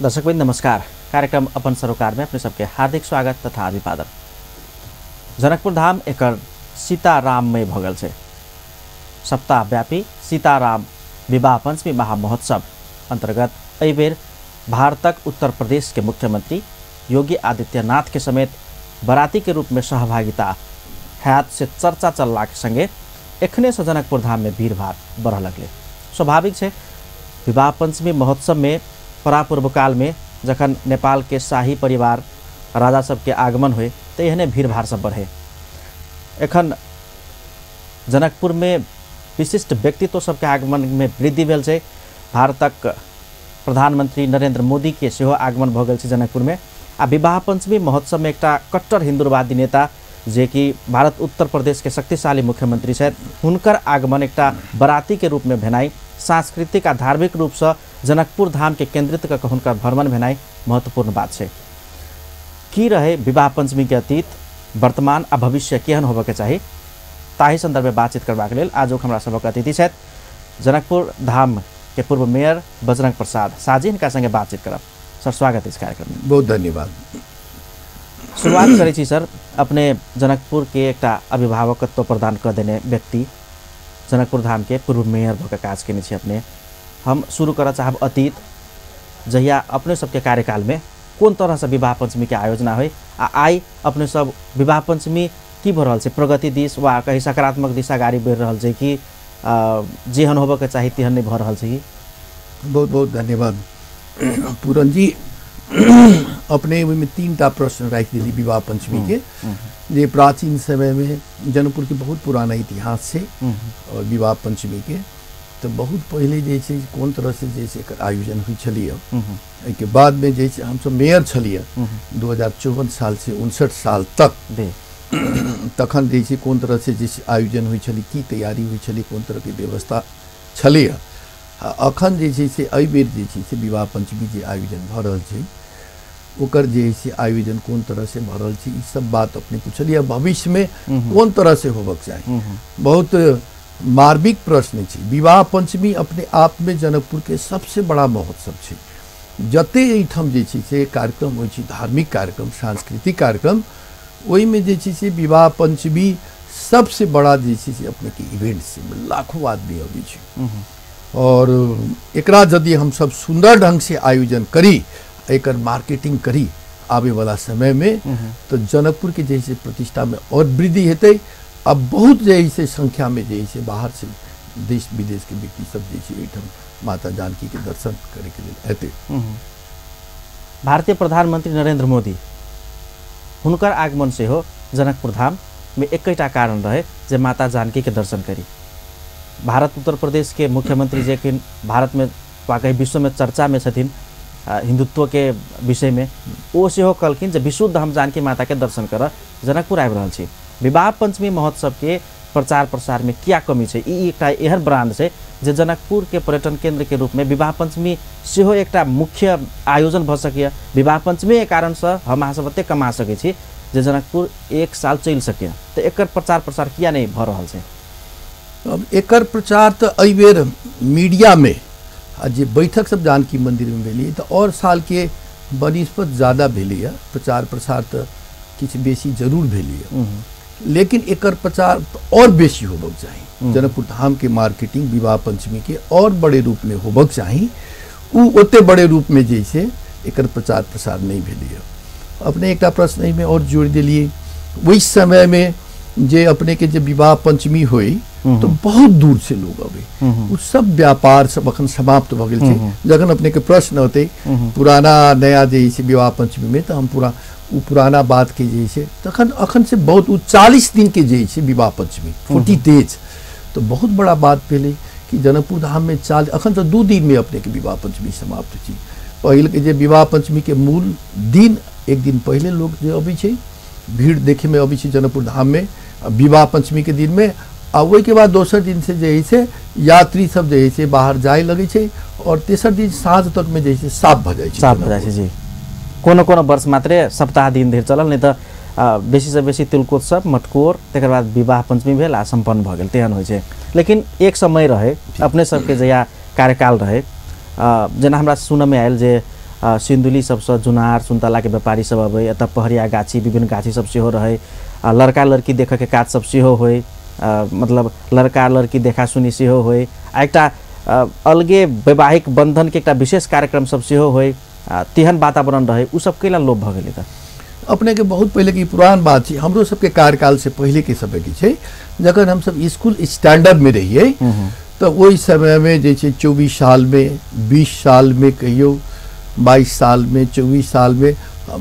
दर्शकवृन्द नमस्कार। कार्यक्रम अपन सरोकार में अपने सबके हार्दिक स्वागत तथा अभिवादन। जनकपुर धाम एकर सीताराममय भऽ गेल छै। सप्ताहव्यापी सीताराम विवाह पंचमी महामहोत्सव अंतर्गत एहि बेर भारतक उत्तर प्रदेश के मुख्यमंत्री योगी आदित्यनाथ के समेत बराती के रूप में सहभागिता हैत से चर्चा चलला के संगे एखने से जनकपुर धाम में भीड़भाड़ बढ़ लगले। स्वाभाविक है, विवाह पंचमी महोत्सव में परापूर्व काल में जखन नेपाल के शाही परिवार राजा सबके आगमन हुए तो एहने भीड़भाड़ सब बढ़े। एखन जनकपुर में विशिष्ट व्यक्तित्व सबके आगमन में वृद्धि भेल छै। भारतक प्रधानमंत्री नरेंद्र मोदी के सेहो आगमन भऽ गेल छै जनकपुर में। आ विवाह पंचमी महोत्सव में एकटा कट्टर हिंदुवादी नेता जे कि भारत उत्तर प्रदेश के शक्तिशाली मुख्यमंत्री छथि, हुनकर आगमन एकटा बराती के रूप में भेनाइ, सांस्कृतिक आ धार्मिक रूपसँ जनकपुर धाम के केंद्रित कऽ हुनकर भ्रमण भेनाइ महत्वपूर्ण बात छै। की रहे विवाह पंचमी के अतीत, वर्तमान आ भविष्य केहन होबऽके चाही, ताहि संदर्भ में बातचीत करबाक लेल आजुक हमरा सभक अतिथि छथि जनकपुर धाम के पूर्व मेयर बजरंग प्रसाद साजी। हिनका संगे बातचीत करब। सर, स्वागत इस कार्यक्रम में। बहुत धन्यवाद। शुरुआत करै छी सर, अपने जनकपुर के एकटा अभिभावकत्व प्रदान कऽ देने व्यक्ति, जनकपुर धाम के पूर्व मेयर भऽ कऽ काज केने छी अपने। हम शुरू करऽ चाहब अतीत, जहिया अपने सबके कार्यकाल में कोन तरहसँ विवाह पंचमी के आयोजना होइ आ आइ अपने सब विवाह पंचमी की भऽ रहल छै, प्रगति दिस वा कहीं सकारात्मक दिशा गाड़ी बढ़ि रहल छै कि जेहन होबऽके चाही तेहन नहि भऽ रहल छै? बहुत बहुत धन्यवाद पूरन जी। अपने ओहिमे तीन टा प्रश्न राखि देली विवाह पंचमी के, जे प्राचीन समय में जनकपुर के बहुत पुराना इतिहास छै और विवाह पंचमी के तो बहुत पहले जे छै कोन तरह से जे छै एकर आयोजन होइ छलियै। एहिके बाद में जे छै हमसब मेयर छलियै 2054 साल से 59 साल तक, तखन जे छै कोन तरह से जे आयोजन होइ छलै, की तैयारी होइ छलै, कोन तरह के व्यवस्था छलैए। अखन जे छै से एहि बेर जे छै से विवाह पंचमी जे आयोजन भऽ रहल छै ओकर जे छै आयोजन कोन तरह से भऽ रहल छै, ई सब बात अपने पुछलियै। भविष्य में कोन तरह से होबक चाही, बहुत मार्मिक प्रश्न छै। विवाह पंचमी अपने आप में जनकपुर के सबसे बड़ा महोत्सव छै। जते एहिठाम जे छै से कार्यक्रम होइ छै, धार्मिक कार्यक्रम, सांस्कृतिक कार्यक्रम, ओहिमे जे छै से विवाह पंचमी सबसे बड़ा जे छै से अपने के इवेंट छै, लाखों आदमी अबै छै। और एकरा यदि हम सब सुंदर ढंग से आयोजन करी, एकर मार्केटिंग करी आबे वाला समय में, तो जनकपुर के जैसे प्रतिष्ठा में और वृद्धि हेतै। अब बहुत जैसे संख्या में जैसे बाहर से देश विदेश के व्यक्ति सब जैसे एहिठाम माता जानकी के दर्शन करे के लिए एतै। भारतीय प्रधानमंत्री नरेंद्र मोदी हुनकर आगमन सेहो जनकपुर धाम में एकैटा कारण रहे जे माता जानकी के दर्शन करी। भारत उत्तर प्रदेश के मुख्यमंत्री जे कि भारत में वा कहीं विश्व में चर्चा में छथिन हिंदुत्व के विषय में, ओ सेहो कहलखिन जे विशुद्ध हम जानकी माता के दर्शन करऽ जनकपुर आबि रहल छी। विवाह पंचमी महोत्सव के प्रचार प्रसार में क्या कमी छै? ई एकटा एहन ब्रांड छै जे जनकपुर के पर्यटन केंद्र के रूप में विवाह पंचमी सेहो एकटा मुख्य आयोजन भऽ सकैए। विवाह पंचमी के कारणसँ हम अहाँ सब एतेक कमा सकै छी जे जनकपुर एक साल चलि सकैए। तऽ एकर प्रचार प्रसार किया नहि भऽ रहल छै? अब एकर प्रचार तऽ एहि बेर मीडिया में आ जे बैठक सब जानकी मंदिर में भेलै तऽ और साल के बनिस्पत ज़्यादा भेलैए, प्रचार प्रसार तऽ किछु बेसी जरूर भेलैए, लेकिन एकर प्रचार और बेसी होबक चाही। जनकपुर धाम के मार्केटिंग विवाह पंचमी के और बड़े रूप में होबक चाही, उ ओते बड़े रूप में जैसे एकर प्रचार प्रसार नहीं भेलैए। अपने एकटा प्रश्न एहिमे और जोड़ि देलियै, ओहि समय में जे अपने के जे विवाह पंचमी होई तो बहुत दूर से लोग अबे, उ सब व्यापार सब अखन समाप्त भऽ गेल छै। जखन अपने के प्रश्न होते पुराना नया जे छै विवाह पंचमी में, तो हम पूरा उ पुराना बात के जे छै तखन अखन से बहुत उ 40 दिन के जे छै विवाह पंचमी 40 डेज, तो बहुत बड़ा बात भेलै कि जनकपुर धाम में 40 अखन तो 2 दिन में अपने के विवाह पंचमी समाप्त छै। पहिल के जे विवाह पंचमी के मूल दिन एक दिन पहले लोग जे अबै छै, भीड़ देखे में अबै छै जनकपुर धाम में विवाह पंचमी के दिन में, आ ओहिके बाद दोसर दिन से जे छै यात्री सब जे छै बाहर जाय लगै छै और तेसर दिन साँझ तक में जे छै साफ भऽ जाइ छै। साफ भऽ जाइ छै जी। कोनो कोनो वर्ष मात्रे सप्ताह दिन धरि चलल, नहि तऽ बेसी से बेसी तिलकोत्सव, मटकोर, तकर बाद विवाह पंचमी भेल आ सम्पन्न भऽ गेल, तेहन होइ छै। लेकिन एक समय रहे अपने सबके जहिया कार्यकाल रहे, जेना हमरा सुनऽमे आयल जे सिन्धुली सबसँ जुनार सुन्तलाके व्यापारी सब अबै, एतऽ पहरिया गाछी विभिन्न गाछी सब सेहो रहै, लड़का लड़की देखऽके काज सब सेहो होइ, मतलब लड़का लड़की देखा सुनी सेहो होइ, आ एकटा अलगे वैवाहिक बन्धनके एकटा विशेष कार्यक्रम सब सेहो होइ, तेहन वातावरण रहै। उ सब कैला लोप भऽ गेलै? तऽ अपने के बहुत पहले की पुरान बात छै, हमरो सबके कार्यकाल से पहले के समय के छै, जखन हमसब स्कूल स्टैंडर्ड में रहिए तऽ ओहि समय में जे छै 24 साल में 20 साल में कहियो 22 साल में 24 साल में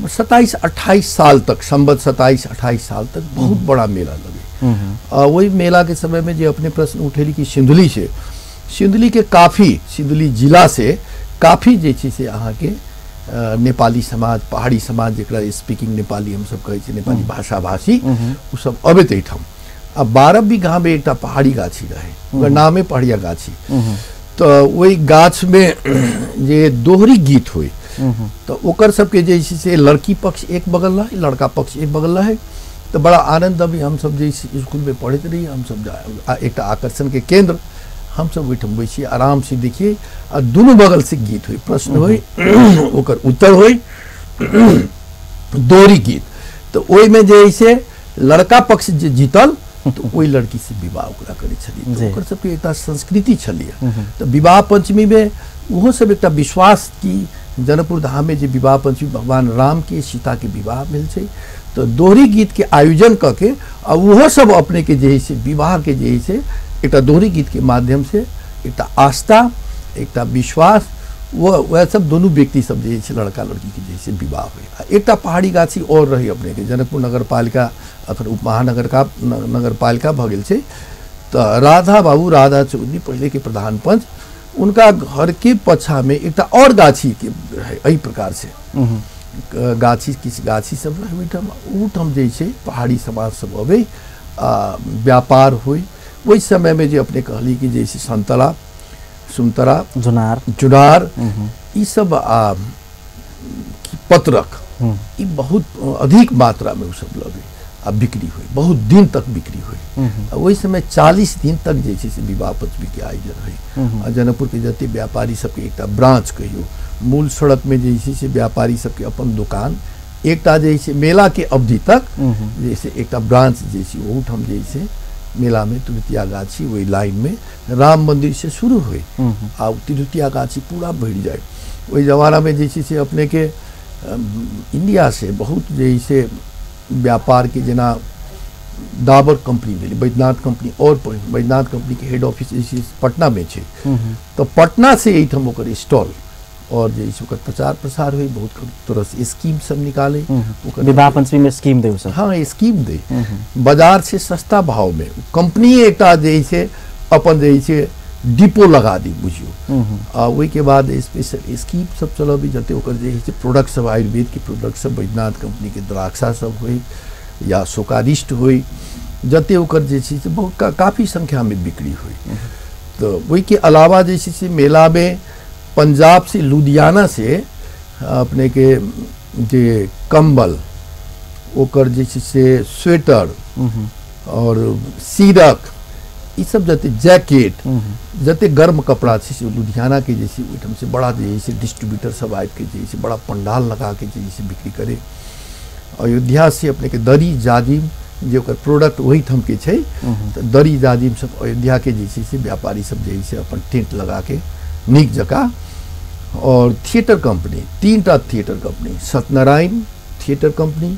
27-28 साल तक, संवत 27-28 साल तक बहुत बड़ा मेला लगे। आ वही मेला के समय में जे अपने प्रश्न उठेली कि सिंधुली से, सिंधुली के काफ़ी, सिंधुली जिला से काफ़ी जे छै से अहाँके नेपाली समाज, पहाड़ी समाज जकरा स्पीकिंग नेपाली हमसब कहै छियै, नेपाली भाषा भाषी ओ सब अबैत एहिठाम। आ 12 बीघामे एकटा पहाड़ी गाछी रहै, ओकर नामे पहाड़िया गाछी। तऽ ओहि गाछमे जे दोहरी गीत होइ तऽ ओकर सबके जे छै से लड़की पक्ष एक बगल रहै, लड़का पक्ष एक बगल रहै, तऽ बड़ा आनंद अबै। हमसब जे स्कूलमे पढ़ैत रहियै, हमसब एकटा आकर्षणके केंद्र, हमसब ओहिठाम बैसियै आराम से देखियै, आ दुनू बगल से गीत होइ, प्रश्न होइ, ओकर उत्तर होइ, दोहरी गीत। तऽ ओहिमे जे है से लड़का पक्ष जे जीतल तऽ ओहि लड़की से विवाह ओकरा करै छलियै। तऽ ओकर सबके एकटा संस्कृति छलियै। तऽ विवाह पंचमीमे ओहो सब एकटा विश्वास कि जनकपुर धाममे जे विवाह पंचमी भगवान राम के सीता के विवाह भेल छै, तऽ दोहरी गीत के आयोजन कऽ के आ ओहो सब अपने के जे है से विवाह के जे है से एकटा दोहरी गीत के माध्यम से एकटा आस्था, एकटा विश्वास, वो वह सब दोनों व्यक्ति सब जे छै लड़का लड़की के जे से विवाह होइ। आ एकटा पहाड़ी गाछी और रही अपने के जनकपुर नगरपालिका, अखन उप महानगर का नगरपालिका भऽ गेल छै। तऽ राधा बाबू, राधा चौधरी पहले के प्रधान पंच, उनका घर के पछा में एकटा और गाछी के रहे, एहि प्रकार से गाछी, किछु गाछी सब रहे ओहिठाम। ओहिठाम जे छै पहाड़ी समाज सब अबै आ व्यापार होइ। ओहि समय में जे अपने कहली कि जैसे संतरा, सुन्तरा, जुनार, जुनार ई सब आ पत्रक ई बहुत अधिक मात्रा में ओ सब लगे आ बिक्री होइ, बहुत दिन तक बिक्री होइ। आ ओहि समय 40 दिन तक जे छै से विवाह पंचमी के आयोजन होइ। आ जनकपुर के जते व्यापारी सबके एकटा ब्रांच कहियो, मूल सड़क में जे छै से व्यापारी सबके अपन दोकान एकटा जे छै मेला के अवधि तक जैसे एकटा ब्रांच जे छै ओहुठाम जे छै मेला में तिरुतिया गाछी वही लाइन में राम मंदिर से शुरू हुई आ तिरुतिया गाछी पूरा भरि जाए। ओहि जमाना में जे छै से अपने के इंडिया से बहुत जे से व्यापार के जेना डाबर कंपनी भेलै, बैद्यनाथ कंपनी, और बैद्यनाथ कंपनी के हेड ऑफिस जे छै पटना में छै, तऽ पटना से एहिठाम ओकर स्टॉल और जे ओकर प्रचार प्रसार हुई, बहुत तरह से स्कीम सब निकाले। विवाह पंचमी में स्कीम दे सब, हाँ स्कीम दे, बाजार से सस्ता भाव में कंपनी एकटा जे छै अपन जे छै डिपो लगा दी बुझियो। आ ओहिके बाद स्पेशल स्कीम सब चलबी, जते ओकर जे छै प्रोडक्ट सब, आयुर्वेद के प्रोडक्ट सब, बैद्यनाथ कंपनी के द्राक्षा सब हुई या सोकारिष्ट हुई, जते ओकर जे छै से बहुत काफ़ी संख्या में बिक्री हुई। तो ओहिके अलावा जे छै से मेला में पंजाब से, लुधियाना से अपने के जे कंबल, ओकर जे छै से स्वेटर और सीरक, ई सब जते जैकेट, जते गर्म कपड़ा छै से लुधियाना के जे छै ओहिठाम से बड़ा जे छै डिस्ट्रीब्यूटर सब आबि के जे छै बड़ा पंडाल लगा के जे छै बिक्री करे। अयोध्या से अपने के दरी जाजिम जे ओकर प्रोडक्ट ओहिठाम के छै, तऽ दरी जाजिम सब अयोध्या के जे छै से व्यापारी सब जे छै अपन टेंट लगा के नीक जकाँ। और थिएटर कंपनी, 3टा theatre company, Satyanarayan theatre company,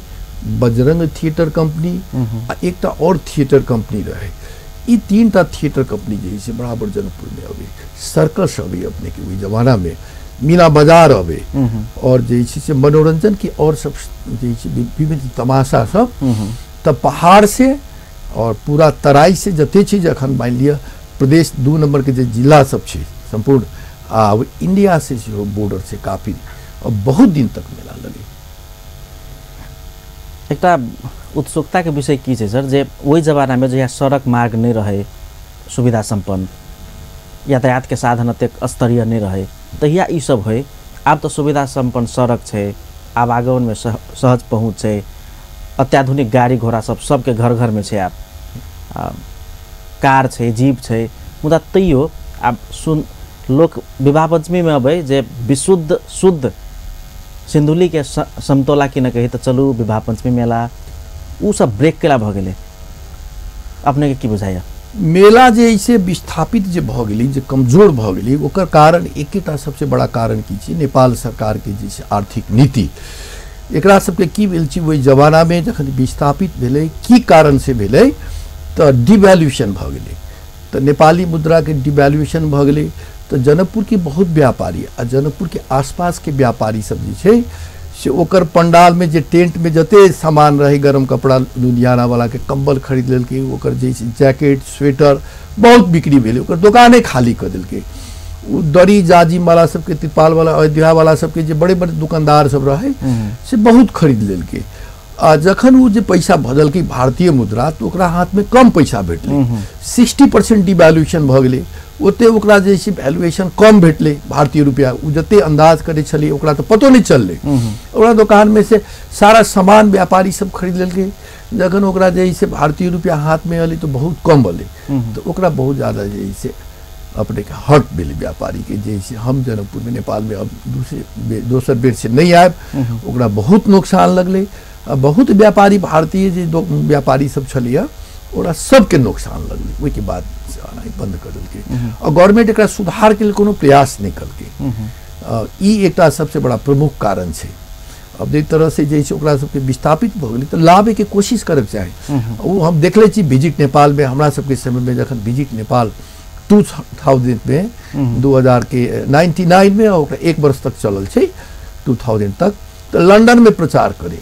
Bajrang theatre company आ एकटा और थिएटर कंपनी रहे। ई 3टा थिएटर कंपनी जे छै बराबर जनकपुर में अबै, सर्कस अबै अपने के ओहि जमाना में, मीना बाजार अबै, और जे छै से मनोरंजन के और सब जे छै विभिन्न तमाशा सब। तऽ पहाड़ से और पूरा तराई से जते छै जखन मानि लिअ प्रदेश 2 नंबर के जे जिला सब छै संपूर्ण, आ इंडिया से सेहो बॉर्डर से काफ़ी और बहुत दिन तक मेला लगे। एकटा उत्सुकता के विषय की छै सर, जे ओहि जमाना में जहिया सड़क मार्ग नहीं रहे सुविधा संपन्न, यातायात के साधन अतेक स्तरीय नहीं रहे, तहिया ई सब होइ। आब तऽ सुविधा संपन्न सड़क छै, आवागमन में सहज पहुँच छै, अत्याधुनिक गाड़ी घोड़ा सब सबके घर घर में छै, आब कार छै, जीप छै, मुदा तैयो आब सुन लोक विवाह पंचमी में अबै जे विशुद्ध शुद्ध सिन्धुली के समतोला की न कही तऽ चलू विवाह पंचमी मेला उ सब ब्रेक केला भऽ गेलै, अपने के की बुझाइया? मेला जे ऐसे विस्थापित जे भऽ गेलै, जे कमजोर भऽ गेलै, ओकर कारण एकेटा सबसे बड़ा कारण की छै, नेपाल सरकार के जे छै आर्थिक नीति। एकरा सबके की भेल छै ओहि जमानामे जखन विस्थापित भेलै, की कारण से भेलै तऽ डिवैल्यूएशन भऽ गेलै, तऽ नेपाली मुद्राके डिवैल्यूएशन भऽ गेलै। तऽ जनकपुरके बहुत व्यापारी आ जनकपुरके आसपासके व्यापारी सब जे छै से ओकर पंडालमे जे टेंटमे जते सामान रहै, गरम कपड़ा लुधियानावलाके कम्बल खरीद लेलकै, ओकर जे जैकेट स्वेटर बहुत बिक्री भेलै, ओकर दोकाने खाली कऽ देलकै। ओ दरी जाजिमवाला सबके, तिरपालवाला, अयोध्यावाला सबके जे बड़े बड़े दुकानदार सब रहै से बहुत खरीद लेलकै। आ जखन ओ जे पैसा बदलकै भारतीय मुद्रा तऽ ओकरा हाथमे कम पैसा भेटलै, 60% डिवैल्यूएशन भऽ गेलै। ओते ओकरा जे छै वैल्यूएशन कम भेटलै भारतीय रुपया, ओ जते अंदाज करै छलै ओकरा तऽ पतो नहि चललै। ओकरा दोकानमे से सारा सामान व्यापारी सब खरीद लेलकै, जखन ओकरा जे छै भारतीय रुपया हाथमे एलै तऽ बहुत कम एलै, तऽ ओकरा बहुत ज़्यादा जे छै अपनेके हर्ट भेलै व्यापारीके, जे छै हम जनकपुरमे नेपालमे अब दोसर बेर से नहि आयब, ओकरा बहुत नुकसान लगलै। आ बहुत व्यापारी भारतीय जे व्यापारी सब छलैया ओकरा सबके नुकसान लगलै। ओहिके बाद आनाइ बंद कऽ देलकै आ गवर्नमेंट एकरा सुधारके लेल कोनो प्रयास नहि केलकै। ई एकटा सबसे बड़ा प्रमुख कारण छै। अब जाहि तरहसँ जे छै ओकरा सबके विस्थापित भऽ गेलै तऽ लाबैके कोशिश करैके चाही। ओ हम देखले छी विजिट नेपालमे, हमरा सबके समयमे जखन विजिट नेपाल 2000 में 2099 में और एक वर्ष तक चलल छै 2000 तक, तो लंदन में प्रचार करे,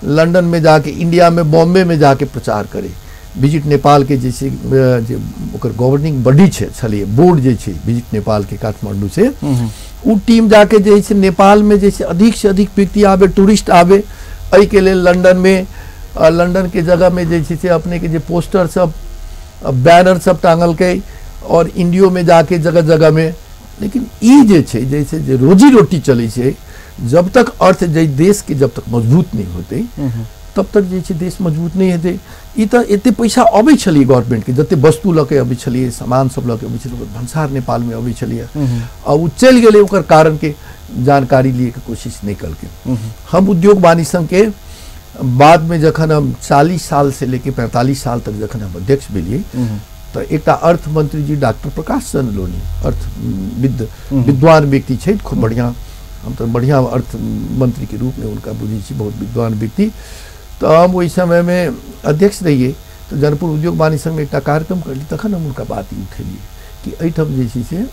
लंदन में जाके, इंडिया में, बॉम्बे में जाके प्रचार करे विजिट नेपाल के। जैसे जे ओकर गवर्निंग बॉडी छलिए, बोर्ड जे छै विजिट नेपाल के काठमांडू से, उ टीम जाके जे छै नेपाल में जैसे अधिक से अधिक व्यक्ति आबे, टूरिस्ट आबे, एहिके लेल लंदन में, लंदन के जगह में जे छै से अपने के जे पोस्टर सब, बैनर सब टांगलकै और इंडियो में जाके जगह जगह में। लेकिन ई जे छै जैसे जे रोजी रोटी चलै छै, जब तक अर्थ जे देश के जब तक मजबूत नहीं होते तब तक जे छै देश मजबूत नहीं हेतै। ई तऽ एते पैसा अबै छलियै गवर्नमेंटके, जते वस्तु लऽ के अबै छलियै, सामान सब लऽ के अबै छलियै, भन्सार नेपालमे अबै छलियै आ ओ चलि गेलै, ओकर कारणके जानकारी लिएके कोशिश नहि केलकै। हम उद्योग वाणिज्य संघ के बाद में जखन हम 40 साल से लेके 45 साल तक जखन हम अध्यक्ष भेलियै तऽ एकटा अर्थ मंत्री जी डॉक्टर प्रकाश चंद्र लोनी, अर्थ विद्वान व्यक्ति छथि, खूब बढ़िआँ, हम तऽ बढ़िआँ अर्थ मंत्री के रूप में उनका बुझै छी, बहुत विद्वान व्यक्ति। तऽ हम ओहि समयमे अध्यक्ष रहियै तऽ जनकपुर उद्योग वाणिज्य संघमे एकटा कार्यक्रम करली, तखन हम हुनका बात ई उठेलियै कि एहिठाम जे छै से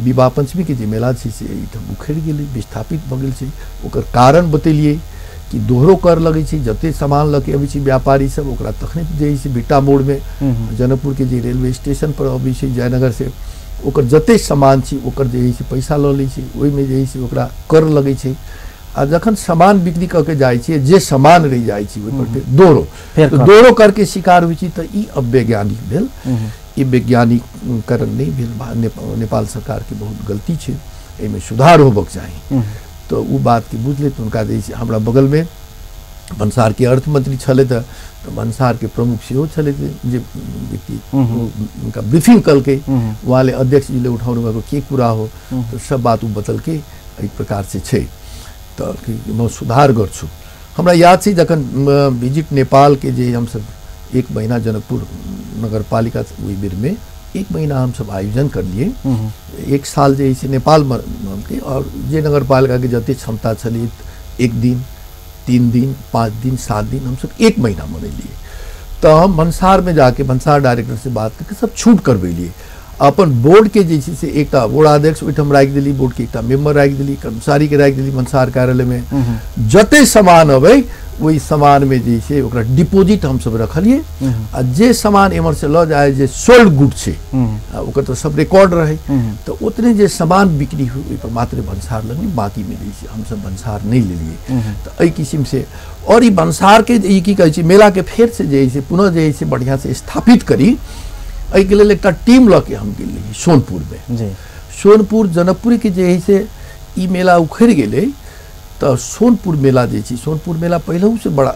विवाह पंचमीके जे मेला छै से एहिठाम उखड़ि गेलै, विस्थापित भऽ गेल छै। ओकर कारण बतेलियै कि दोहरो कर लगै छै, जते सामान लऽ के अबै छै व्यापारी सब ओकरा तखने जे छै भिट्टा मोड़मे जनकपुरके जे रेलवे स्टेशन पर अबै छै जयनगर से, ओकर जते सामान छै ओकर जे छै पैसा लऽ लै छै, ओहिमे जे छै ओकरा कर लगै छै। आ जखन सामान बिक्री कऽ के जाइ छै, जे सामान रहि जाइ छै ओहिपर फेर दोहरो, दोहरो करके शिकार होइ छै। तऽ ई अवैज्ञानिक भेल, ई वैज्ञानिककरण नहि भेल, नेपाल सरकारके बहुत गलती छै, एहिमे सुधार होबक चाही। तऽ ओ बातके बुझलै तऽ हुनका जे छै हमरा बगलमे भन्सारके अर्थमंत्री छलै तऽ भन्सारके प्रमुख सेहो छलै जे व्यक्ति, हुनका ब्रीफिंग कलकै, उहाँले अध्यक्षजीले उठाउनु भएको के कुरा हो तऽ सब बात ओ बतलकै, एहि प्रकार से छै तऽ म सुधार गर्छु। हमरा याद छै जखन विजिट नेपालके जे हमसब एक महीना जनकपुर नगरपालिका ओहि बेरमे एक महीना हमसब आयोजन करलियै, एक साल जे छै नेपालमे, और जे नगरपालिकाके जते क्षमता छलै एक दिन, 3 दिन, 5 दिन, 7 दिन, हमसब एक महीना मनेलियै। तऽ हम भन्सारमे जाके भन्सार डायरेक्टर से बात करके सब छूट करबेलियै। अपन बोर्डके जे छै से एकटा बोर्डाध्यक्ष ओहिठाम राखि देली, बोर्डके एकटा मेम्बर राखि देली, कर्मचारीके राखि देली भन्सार कार्यालयमे। जते सामान अबै ओहि सामानमे जे छै ओकरा डिपोजिट हमसब रखलियै आ जे सामान एम्हरसँ लऽ जाय जे सोल्ड गुड छै ओकर तऽ सब रिकॉर्ड रहै, तऽ ओतने जे सामान बिक्री होइ ओहिपर मात्र भन्सार लगली, बाँकीमे जे छै हमसब भन्सार नहि लेलियै। तऽ एहि किसिमसँ और ई भन्सारके ई की कहै छै मेलाके फेरसँ जे छै पुनः जे छै बढ़िआँसँ स्थापित करी, एहिके लेल एकटा टीम लऽ के हम गेल रही सोनपुरमे। सोनपुर जनकपुरके जे है से ई मेला उखड़ि गेलै तऽ सोनपुर मेला जे छै, सोनपुर मेला पहिलहुँ से बड़ा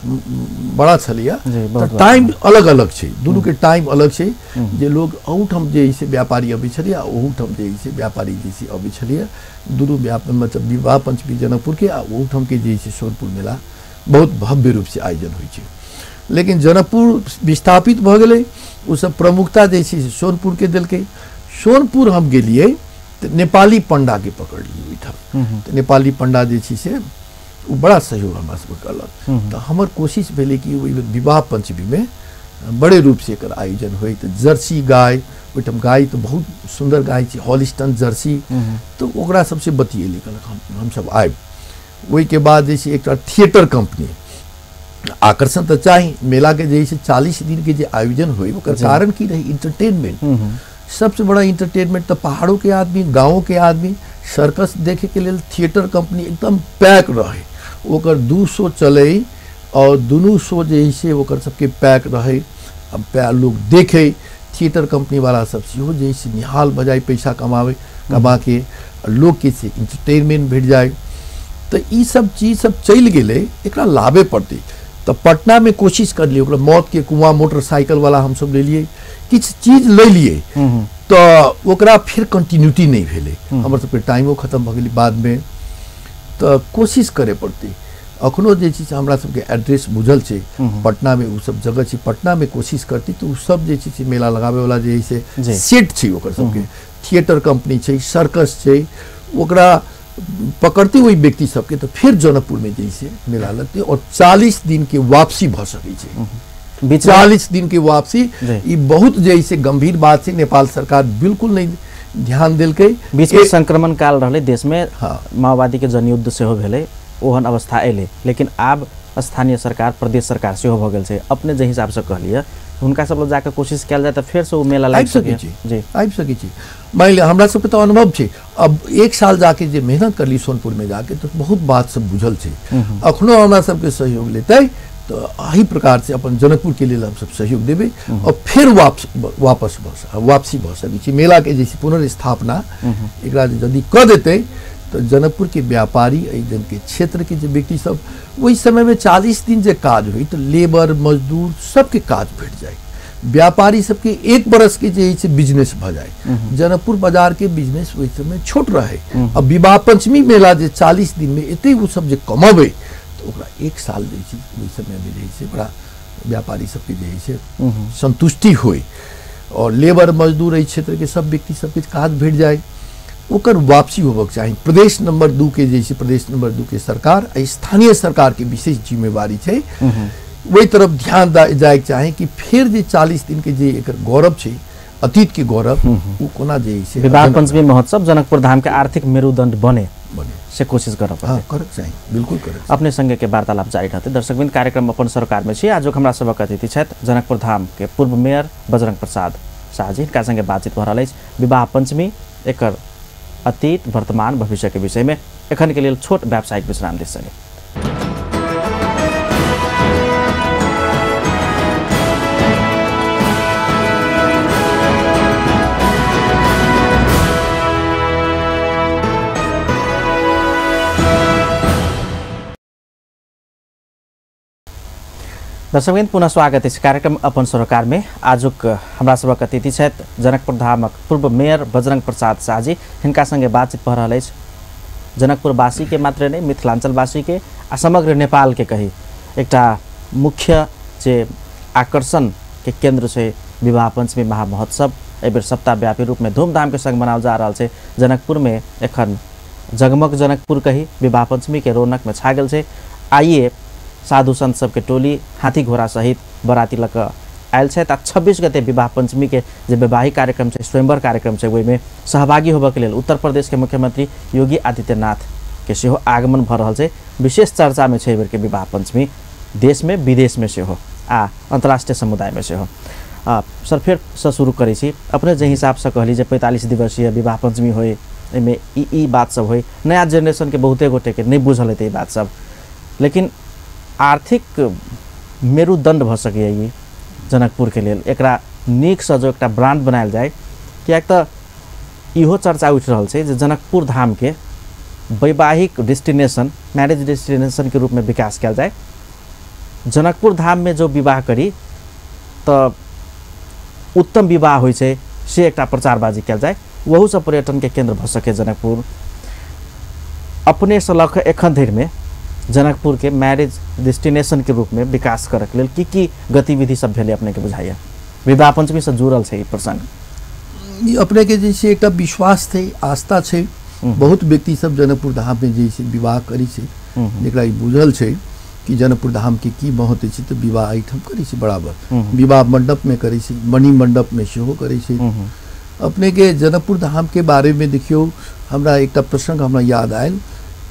बड़ा छलैया, तऽ टाइम अलग अलग छै, दुनूके टाइम अलग छै। जे लोग अहूठाम जे से व्यापारी अबै छलैया, ओहूठाम जे से व्यापारी जे छै अबै छलैया, दुनू मतलब विवाह पंचमी जनकपुरके आ ओहूठामके जे छै सोनपुर मेला बहुत भव्य रूपसँ आयोजन होइ छै। लेकिन जनकपुर विस्थापित भऽ गेलै, ओसब प्रमुखता जे छै से सोनपुरके देलकै। सोनपुर हम गेलियै तऽ नेपाली पंडाके पकड़लियै ओहिठाम, तऽ नेपाली पंडा जे छै से ओ बड़ा सहयोग हमरा सबके करलक। तऽ हमर कोशिश भेलै कि ओहि विवाह पंचमीमे बड़े रूपसँ एकर आयोजन होइ। तऽ जर्सी गाय, ओहिठाम गाय तऽ बहुत सुन्दर गाय छै, हॉलिस्टन जर्सी, तऽ ओकरा सबसँ बतियेली, कहलक हमसब आयब। ओहिके बाद जे छै एकटा थिएटर कम्पनी, आकर्षण तऽ चाही मेलाके, जे छै 40 दिनके जे आयोजन होइ ओकर कारण की रहै, इंटरटेनमेंट। सबसे बड़ा इंटरटेनमेंट तऽ पहाड़ों के आदमी, गाँवों के आदमी सर्कस देखे के लेल थिएटर कंपनी एकदम पैक रहे, ओकर 2 शो चले और दुनू शो जे से ओकर सबके पैक रहे, अब लोग देखे। थिएटर कंपनी वाला सब सेहो जे से निहाल बजाय पैसा कमावे, कमा के लोग के से इंटरटेनमेंट भेट जाए। तो ई सब चीज सब चलि गेलै, एकरा लाबे पड़तै। तऽ पटना में कोशिश करलियै, ओकरा मौत के कुआं मोटरसाइकिल वाला हमसब लेलियै, किछु चीज ले लिए, तऽ ओकरा फिर कंटिन्यूटी नहीं भेलै, हमर सबके टाइमो खत्म भऽ गेलै बादमे। तऽ कोशिश करे पड़तै। अखनो जे छै से हमरा सबके एड्रेस बुझल छै, पटनामे ओ सब जगह छै, पटनामे कोशिश करतै तऽ ओ सब जे छै से मेला लगाबैवला जे छै से सेट छै, ओकर सबके थिएटर कंपनी छै, सर्कस छै, ओकरा पकड़ते ओहि व्यक्ति सबके तऽ फिर जनकपुरमे जे छै मेला लगतै और 40 दिन के वापसी भऽ सकै छै। 40 दिन के वापसी ई बहुत जे छै गंभीर बात छै। नेपाल सरकार बिल्कुल नहीं ध्यान देलकै। बीच में संक्रमण काल रहलै देश में, माओवादी के जनयुद्ध सेहो भेलै, ओहन अवस्था एलै, लेकिन आब स्थानीय सरकार, प्रदेश सरकार सेहो भऽ गेल छै। अपने जे हिसाबसँ कहलियै हुनका सब लग जाके कोशिश कयल जाय तऽ फेरसँ ओ मेला लागि सकै छै। जी आबि सकै छै। मानि लिअ हमरा सबके तऽ अनुभव छै, अब 1 साल जाके जे मेहनत करली सोनपुर में जाके तऽ बहुत बात सब बुझल छै। अखनो हमरा सबके सहयोग लेतै तऽ एहि प्रकार से अपन जनकपुर के लेल हमसब सहयोग देबै और फिर वापस वापसी भऽ सकै छै। मेला के जैसे पुनर्स्थापना एकरा यदि कऽ देतै तऽ जनकपुर के व्यापारी, एहि जनके क्षेत्र के जे व्यक्ति सब ओहि समय में 40 दिन जे काज होइ तऽ लेबर मजदूर सबके काज भेट जाए, व्यापारी सबके 1 बरस के जे छै बिजनेस भऽ जाए। जनकपुर बाजार के बिजनेस ओहि समय छोट रहे। अब विवाह पंचमी मेला जे 40 दिन में एते ओ सब जे कमाबै तऽ ओकरा 1 साल जे छै ओहि समय में जे छै बड़ा व्यापारी सबके जे छै संतुष्टि होइ और लेबर मजदूर एहि क्षेत्र के सब व्यक्ति सबके काज भेट जाए, ओकर वापसी होबक चाही। प्रदेश नंबर 2 के जे छै, प्रदेश नंबर 2 के सरकार आ स्थानीय सरकार के विशेष जिम्मेवारी छै, ओहि तरफ ध्यान जायके चाही कि फेर जे 40 दिन के जे एकर गौरव छै, अतीत के गौरव, ओ कोना जे छै विवाह पंचमी महोत्सव जनकपुर धाम के आर्थिक मेरुदंड बने से कोशिश करऽ पड़तै। हाँ, करक चाही, बिल्कुल करक। अपने संगे के वार्तालाप जारी रहतै। दर्शकवृंद, कार्यक्रम अपन सरकार में छी। आजुक हमरा सबक अतिथि छथि जनकपुर धाम के पूर्व मेयर बजरंग प्रसाद शाह जी। हिनका संगे बातचीत भऽ रहल अछि विवाह पंचमी, एकर अतीत, वर्तमान, भविष्य के विषय में। एखन के लेल छोट व्यावसायिक विश्राम दिस संगे। दर्शकवृंद, पुनः स्वागत अछि कार्यक्रम अपन सरोकार में। आजुक हमरा सबक अतिथि छथि जनकपुर धामक पूर्व मेयर बजरंग प्रसाद शाह जी। हिनका संगे बातचीत भऽ रहल अछि जनकपुरवासी के मात्र नहि, मिथिलांचलवासी के आ समग्र नेपाल के कही एकटा मुख्य जे आकर्षण के केंद्र छै विवाह पंचमी महामहोत्सव एहिबेर सप्ताहव्यापी रूप में धूमधाम के संग मनाओल जा रहल छै। जनकपुर में एखन जगमग जनकपुर कही विवाह पंचमी के रौनक में छा गेल छै। आइए साधु संत सबके टोली हाथी घोड़ा सहित बराती लऽ कऽ आयल छथि आ 26 गते विवाह पंचमी के जे वैवाहिक कार्यक्रम छै, स्वयंवर कार्यक्रम छै, ओहिमे सहभागी होबऽके लेल उत्तर प्रदेश के मुख्यमंत्री योगी आदित्यनाथ के सेहो आगमन भऽ रहल छै। विशेष चर्चा में छै एहि बेरके विवाह पंचमी, देश में, विदेश में सेहो आ अंतर्राष्ट्रीय समुदाय में सेहो। सर, फेरसँ शुरू करै छी। अपने जे हिसाबसँ कहली जे 45 दिवसीय विवाह पंचमी होइ, एहिमे ई बात सब होइ, नया जेनरेशन के बहुते गोटेके नहि बुझल हेतै ई बात सब, लेकिन आर्थिक मेरुदंड भऽ सकैए ई जनकपुर के लेल। एकरा नीकसँ जो एकटा ब्रांड बनायल जाय, किएक तऽ इहो चर्चा उठि रहल छै जे जनकपुर धामके वैवाहिक डेस्टिनेशन, मैरिज डेस्टिनेशन के रूप में विकास कयल जाय। जनकपुर धाम में जो विवाह करी तो उत्तम विवाह होइ छै से एकटा प्रचारबाजी कयल जाय, वहूसँ पर्यटन के केंद्र भऽ सके जनकपुर। अपने से लऽ कऽ एखन धरिमे जनकपुर के मैरिज डेस्टिनेशन के रूप में विकास करक लेल की की गतिविधि सब भेलै अपने के बुझाइया? विवाह पंचमी से जुड़ल छै ई प्रसंग। ई अपने के जे छै एकटा विश्वास छै, आस्था छै। बहुत व्यक्ति सब जनकपुर धाम में जे छै विवाह करै छै, जकरा ई बुझल छै कि जनकपुर धाम के की महत्व छै, तऽ विवाह एहिठाम करै छै बराबर, विवाह मंडप में करै छै, मणि मंडप में सेहो करै छै। अपने के जनकपुर धाम के बारे में देखियौ, हमरा एकटा प्रसंग हमरा याद आयल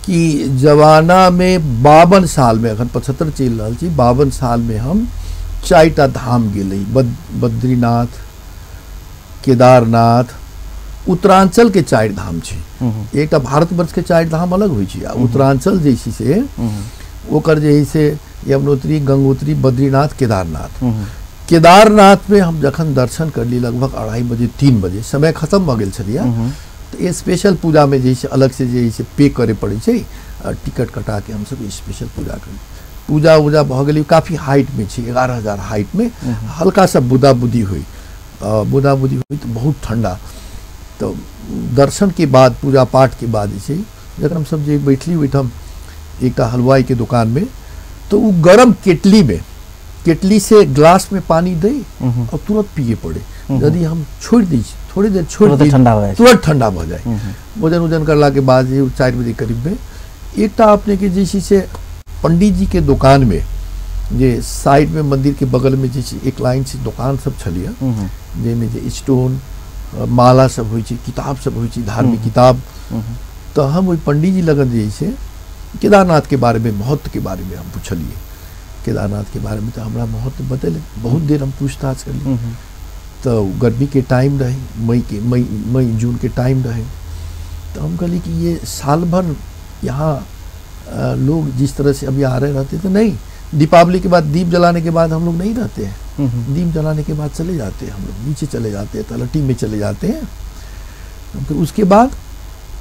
कि जमाना में 52 साल में, अखन 75 चलि रहल छी, 52 साल में हम 4टा धाम गेलै, बद्रीनाथ, केदारनाथ, उत्तरांचल के 4 धाम छै। एकटा भारतवर्ष के 4 धाम अलग होइ छै, आ उत्तरांचल जे छै से ओकर जे है से यमुनोत्री, गंगोत्री, बद्रीनाथ, केदारनाथ। केदारनाथ में हम जखन दर्शन करली लगभग 2:30 बजे 3 बजे समय खत्म भऽ गेल छलियै, तऽ स्पेशल पूजा में जे छै अलग से जे छै पे करे पड़ै छै, टिकट कटा के हमसब स्पेशल पूजा करली। पूजा उजा भऽ गेलै, काफी हाइट में छै, 11,000 हाइट में, हल्का सा बूंदा-बूंदी हुई, बूंदा-बूंदी हुई तो बहुत ठंडा। तो दर्शन के बाद, पूजा पाठ के बाद जे छै जखन हमसब जे बैठली ओहिठाम एकटा हलवाई के दुकान में, तो वो गरम केटली में, केटली से ग्लास में पानी दे और तुरंत पिए पड़े। यदि हम छोड़ दी, थोड़ी देर छोड़ दी, तुरंत ठंडा भऽ जाए। भोजन उजन करला के बाद 4 बजे करीब में एकटा अपने के जे छै से पंडित जी के दुकान में, जे साइड में मंदिर के बगल में जे छै एक लाइन से दुकान सब छलिए, जाहिमे जे स्टोन माला सब होइ छै, किताब सब होइ छै, धार्मिक किताब। तो हम ओहि पंडित जी लगन जे छै केदारनाथ के बारे में, महत्व के बारे में हम पुछलिए। केदारनाथ के बारे में तो हमरा महत्व बतेले, बहुत देर हम पूछताछ करली। तो गर्मी के टाइम रहे, मई जून के टाइम रहे, तो हम कहली कि ये साल भर यहाँ लोग जिस तरह से अभी आ रहे रहते थे, नहीं, दीपावली के बाद दीप जलाने के बाद हम लोग नहीं रहते हैं, दीप जलाने के बाद चले जाते हैं हम लोग, नीचे चले जाते हैं, तलहटी में चले जाते हैं। फिर उसके बाद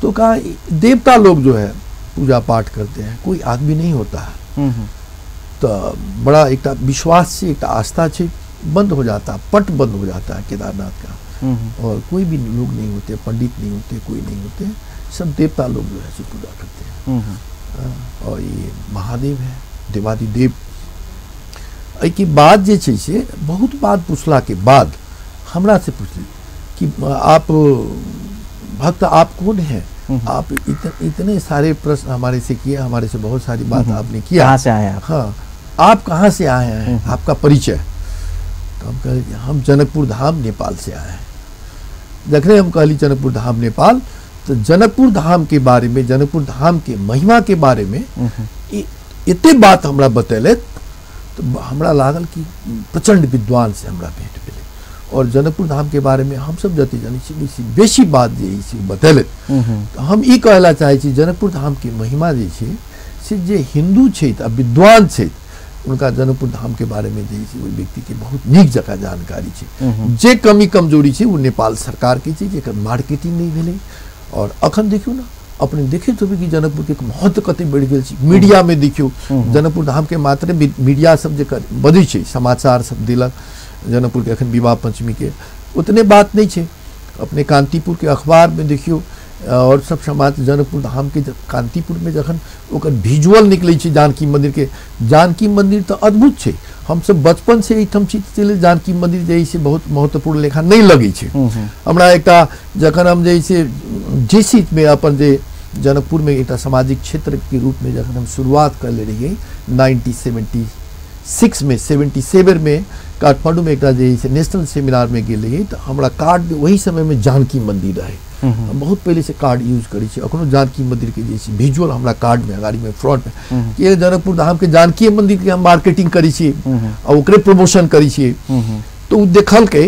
तो कहा देवता लोग जो है पूजा पाठ करते हैं, कोई आदमी नहीं होता है। तो बड़ा एक विश्वास से, एक आस्था से बंद हो जाता, पट बंद हो जाता है केदारनाथ का, और कोई भी लोग नहीं होते, पंडित नहीं होते, कोई नहीं होते, सब देवता लोग जो है सो पूजा करते हैं। और ये महादेव है, देवादिदेव। एहिके बाद जे छै से बहुत बात पूछला के बाद हमरा से पूछली कि आप भक्त आप कौन हैं, आप इतने सारे प्रश्न हमारे से किए, हमारे से बहुत सारी बात आपने किया, कहाँ से आए आप? हाँ, आप कहाँ से आए हैं, आपका परिचय। तो हम कहे हम जनकपुर धाम नेपाल से आए हैं। जखने हम कहली जनकपुर धाम नेपाल, तो जनकपुर धाम के बारे में, जनकपुर धाम के महिमा के बारे में इतने बात हमरा बतेले, तो हमरा लागल कि प्रचंड विद्वान से हमरा भेंट भेलै। और जनकपुर धाम के बारे में हम सब जते जानै छी बेसी बात जे छै बतेले। तो हम ई कहला चाहै छी जनकपुर धाम के महिमा जे छै से जे हिंदू छै आ विद्वान छै उनका जनकपुर धाम के बारे में जे छै ओहि व्यक्ति के बहुत नीक जकाँ जानकारी छै। जे कमी कमजोरी छै ओ नेपाल सरकार के छै, जेकर मार्केटिंग नहीं भेलै। और अखन देखियौ ना, अपने देखैत हेबै कि जनकपुर के महत्व कते बढ़ि गेल छै। मीडिया में देखियौ जनकपुर धाम के मात्र मीडिया सब जे बजै छै, समाचार सब देलक जनकपुर के अखन विवाह पंचमी के, उतने बात नहीं छै। अपने कांतिपुर के अखबार में देखियौ और सब समाज जनकपुर धाम के कांतिपुर में जखन ओकर विजुअल निकलै छै जानकी मंदिर के, जानकी मंदिर तो अद्भुत छै। हम सब बचपन से एहिठाम छी चलि जानकी मंदिर जे से बहुत महत्वपूर्ण लेखा नहीं लगै छै हमरा। एकटा जखन हम जे से जेसी में अपन जे जनकपुर में एकटा सामाजिक क्षेत्र के रूप में जखन हम शुरुआत करले रहियै 1976 में 77 में काठमांडू में एकटा जे से नेशनल सेमिनार में गेल रहियै, तो हमरा कार्ड में वही समय में जानकी मंदिर रहे। हम बहुत पहले से कार्ड यूज करै छी, अखनो जानकी मंदिर के जे छै विजुअल हमरा कार्ड में अगाड़ी में फ्रंट में कि जनकपुर धाम के जानकी मंदिर के हम मार्केटिंग करै छी आ ओकरे प्रमोशन करै छी। तो उ देखलकै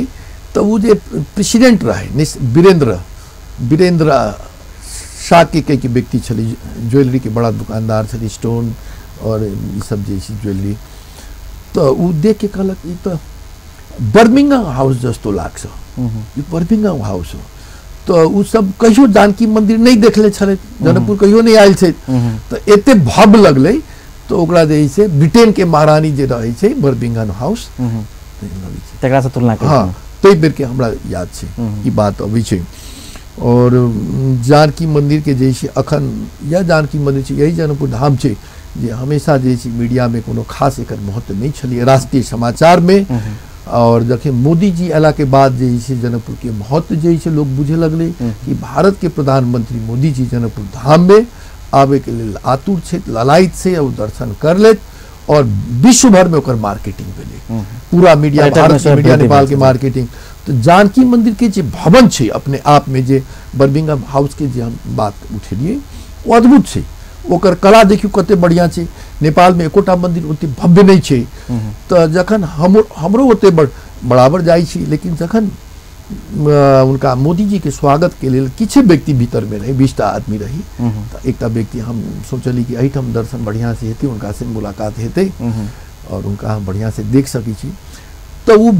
तो उ जे प्रेसिडेंट रहे वीरेंद्र वीरेंद्र शाह के के व्यक्ति छलै, ज्वेलरी के बड़ा दुकानदार छलै, स्टोन और ई सब जे छै ज्वेलरी। तो उ देख के कहलक ई तो बर्मिंघम हाउस जस्तो लाग्छ, यो बर्मिंघम हाउस हो। तऽ ओ सब कहियो जानकी मंदिर नहि देखले छलै, जनकपुर कहियो नहि आयल छै, तऽ एते भव्य लगलै। तऽ ओकरा जे छै ब्रिटेन के महारानी जे रहै छै बर्मिंघम हाउस, तकरा से तुलना, हाँ, ताहि बेर के हमरा याद छै ई बात अबै छै। और जानकी मंदिर के जे छै अखन यह जानकी मंदिर छै, यही जनकपुर धाम छै जे हमेशा जे छै मीडिया में कोनो खास एकर महत्व नहीं छलिए राष्ट्रीय समाचार में। और जखन मोदी जी अयला के बाद जे छै जनकपुर के महत्व जे छै लोग बुझे लगलै कि भारत के प्रधानमंत्री मोदी जी जनकपुर धाम में आबे के लेल आतुर छै, ललायित छै, और दर्शन कर लेत और विश्व भर में ओकर मार्केटिंग भेलै, पूरा मीडिया, भारत के मीडिया, नेपाल के मार्केटिंग। तो जानकी मंदिर के जे भवन छै अपने आप में, जे बर्मिंघम हाउस के जे हम बात उठेलिए ओ अद्भुत छै, ओकर कला देखियौ कते बढ़िया छै। नेपाल में एकोटा मंदिर ओते भव्य नहीं छै। तो जखन हमरो ओते बराबर जाइ छी, लेकिन जखन उनका मोदी जी के स्वागत के लेल किछु व्यक्ति भीतर में रही, 20टा आदमी रही, तो एकटा व्यक्ति हम सोचली कि एहिठाम दर्शन बढ़िया से हेतै, उनका से मुलाकात हेतै और उनका हम बढ़िया से देख सकै छी। तो वो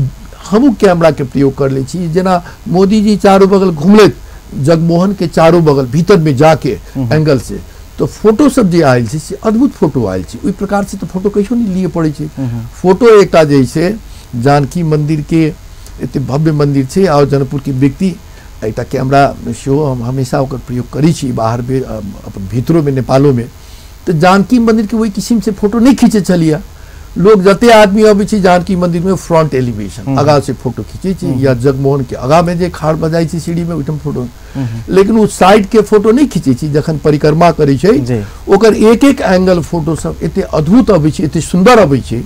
हमहूँ कैमरा के प्रयोग कर लै छी। जेना मोदी जी चारू बगल घुमलथि, जगमोहन के चारू बगल भीतर में जाके एंगल से, तो फोटो सब जे आयल छै से अद्भुत फोटो आयल छै। ओहि प्रकार से तो फोटो कहियो नहीं लिए पड़ै छै। फोटो एकटा जे छै जानकी मंदिर के एते भव्य मंदिर छै और जनकपुर के व्यक्ति एकटा कैमरा सेहो हम हमेशा ओकर प्रयोग करै छी बाहर में, अपन भीतरो में, नेपालो में। तो जानकी मंदिर के ओहि किस्म से फोटो नहीं खींचे छलियै। लोग जते आदमी अबै छै जानकी मंदिर में फ्रंट एलिवेशन आगा से फोटो खींचे छै, या जगमोहन के आगा में जे खाड़ बजाय छै सीढ़ी में ओहिठाम फोटो, लेकिन ओ साइड के फोटो नहीं खींचे छै। जखन परिक्रमा करै छै ओकर एक एक एंगल फोटो सब एते अद्भुत अबै छै, एते सुंदर अबै छै।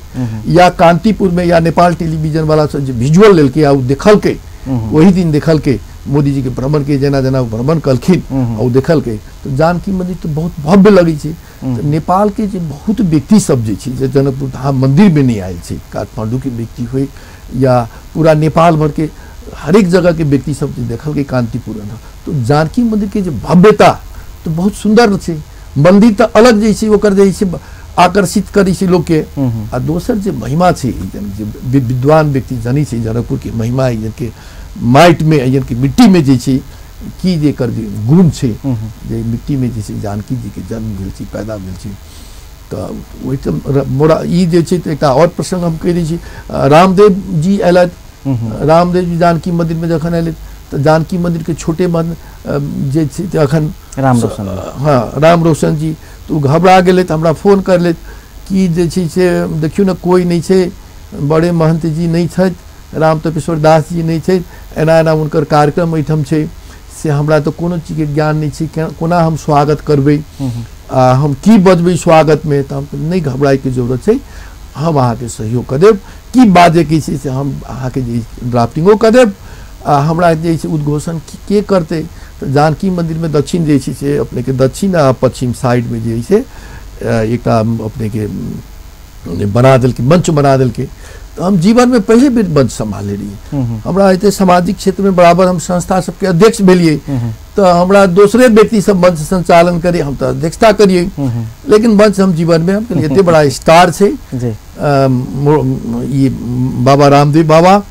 या कांतिपुर में या नेपाल टेलीविजन वाला सब जे विजुअल लेलकै आ ओ देखलकै, वही दिन देखलकै मोदी जी के भ्रमण के, जेना जेना भ्रमण कलखिन और देखलकै, तो जानकी मंदिर तो बहुत भव्य लगै छै। तो नेपाल के जे बहुत व्यक्ति सब जे छै जे जनकपुर धाम मंदिर में नहीं आयल छै, काठमांडू के व्यक्ति होय या पूरा नेपाल भर के हरेक जगह के व्यक्ति सब जे देखलकै कांतिपुर, तो जानकी मंदिर के जे भव्यता तो बहुत सुंदर छै। मंदिर तो अलग जे छै ओकर जे छै आकर्षित करै छै लोग के, आ दोसर जे महिमा छै जे विद्वान व्यक्ति जानै छै जनकपुर के महिमा, के माटि में यानी कि मिट्टी में जे छै की जे एकर जे गुण छै, जे मिट्टी में जे छै जानकी जी के जन्म भेल छै, पैदा भेल छै। तऽ ओहिठाम मोरा ई जे छै तऽ एकटा और प्रसंग हम कहि दै छी। रामदेव जी अयलथि, रामदेव जी जानकी मंदिर में जखन अयलथि तऽ जानकी मंदिर के छोटे मन जे छै अखन राम रोशन, हाँ राम रोशन जी, तऽ ओ घबरा गेलै, तऽ हमरा फोन करलथि कि जे छै से देखियौ ने कोइ नहि छै, बड़े महंत जी नहि छथि, राम तपेश्वर दास जी नहि छथि, एना एना हुनकर कार्यक्रम एहिठाम छै, से हमरा तऽ कोनो चीजके ज्ञान नहि छै, कोना हम स्वागत करबै आ हम की बजबै स्वागतमे। तऽ हम नहि घबराइके जरूरत छै, हम अहाँके सहयोग कऽ देब, की बाजैके छै से हम अहाँके जे ड्राफ्टिंगो कऽ देब, आ हमरा जे छै उद्घोषण के करतै। तऽ जानकी मंदिरमे दक्षिण जे छै से अपनेके दक्षिण आ पश्चिम साइडमे जे छै एकटा अपनेके बना देलकै, मंच बना देलकै। तऽ हम जीवनमे पहिले बेर मंच सम्हाले रहियै। हमरा एते सामाजिक क्षेत्रमे बराबर हम संस्था सबके अध्यक्ष भेलियै, तऽ हमरा दोसरे व्यक्ति सब मंच संचालन करियै, हम तऽ अध्यक्षता करियै, लेकिन मंच हम जीवनमे हम कहलियै एते बड़ा स्टार छै ई बाबा रामदेव बाबा,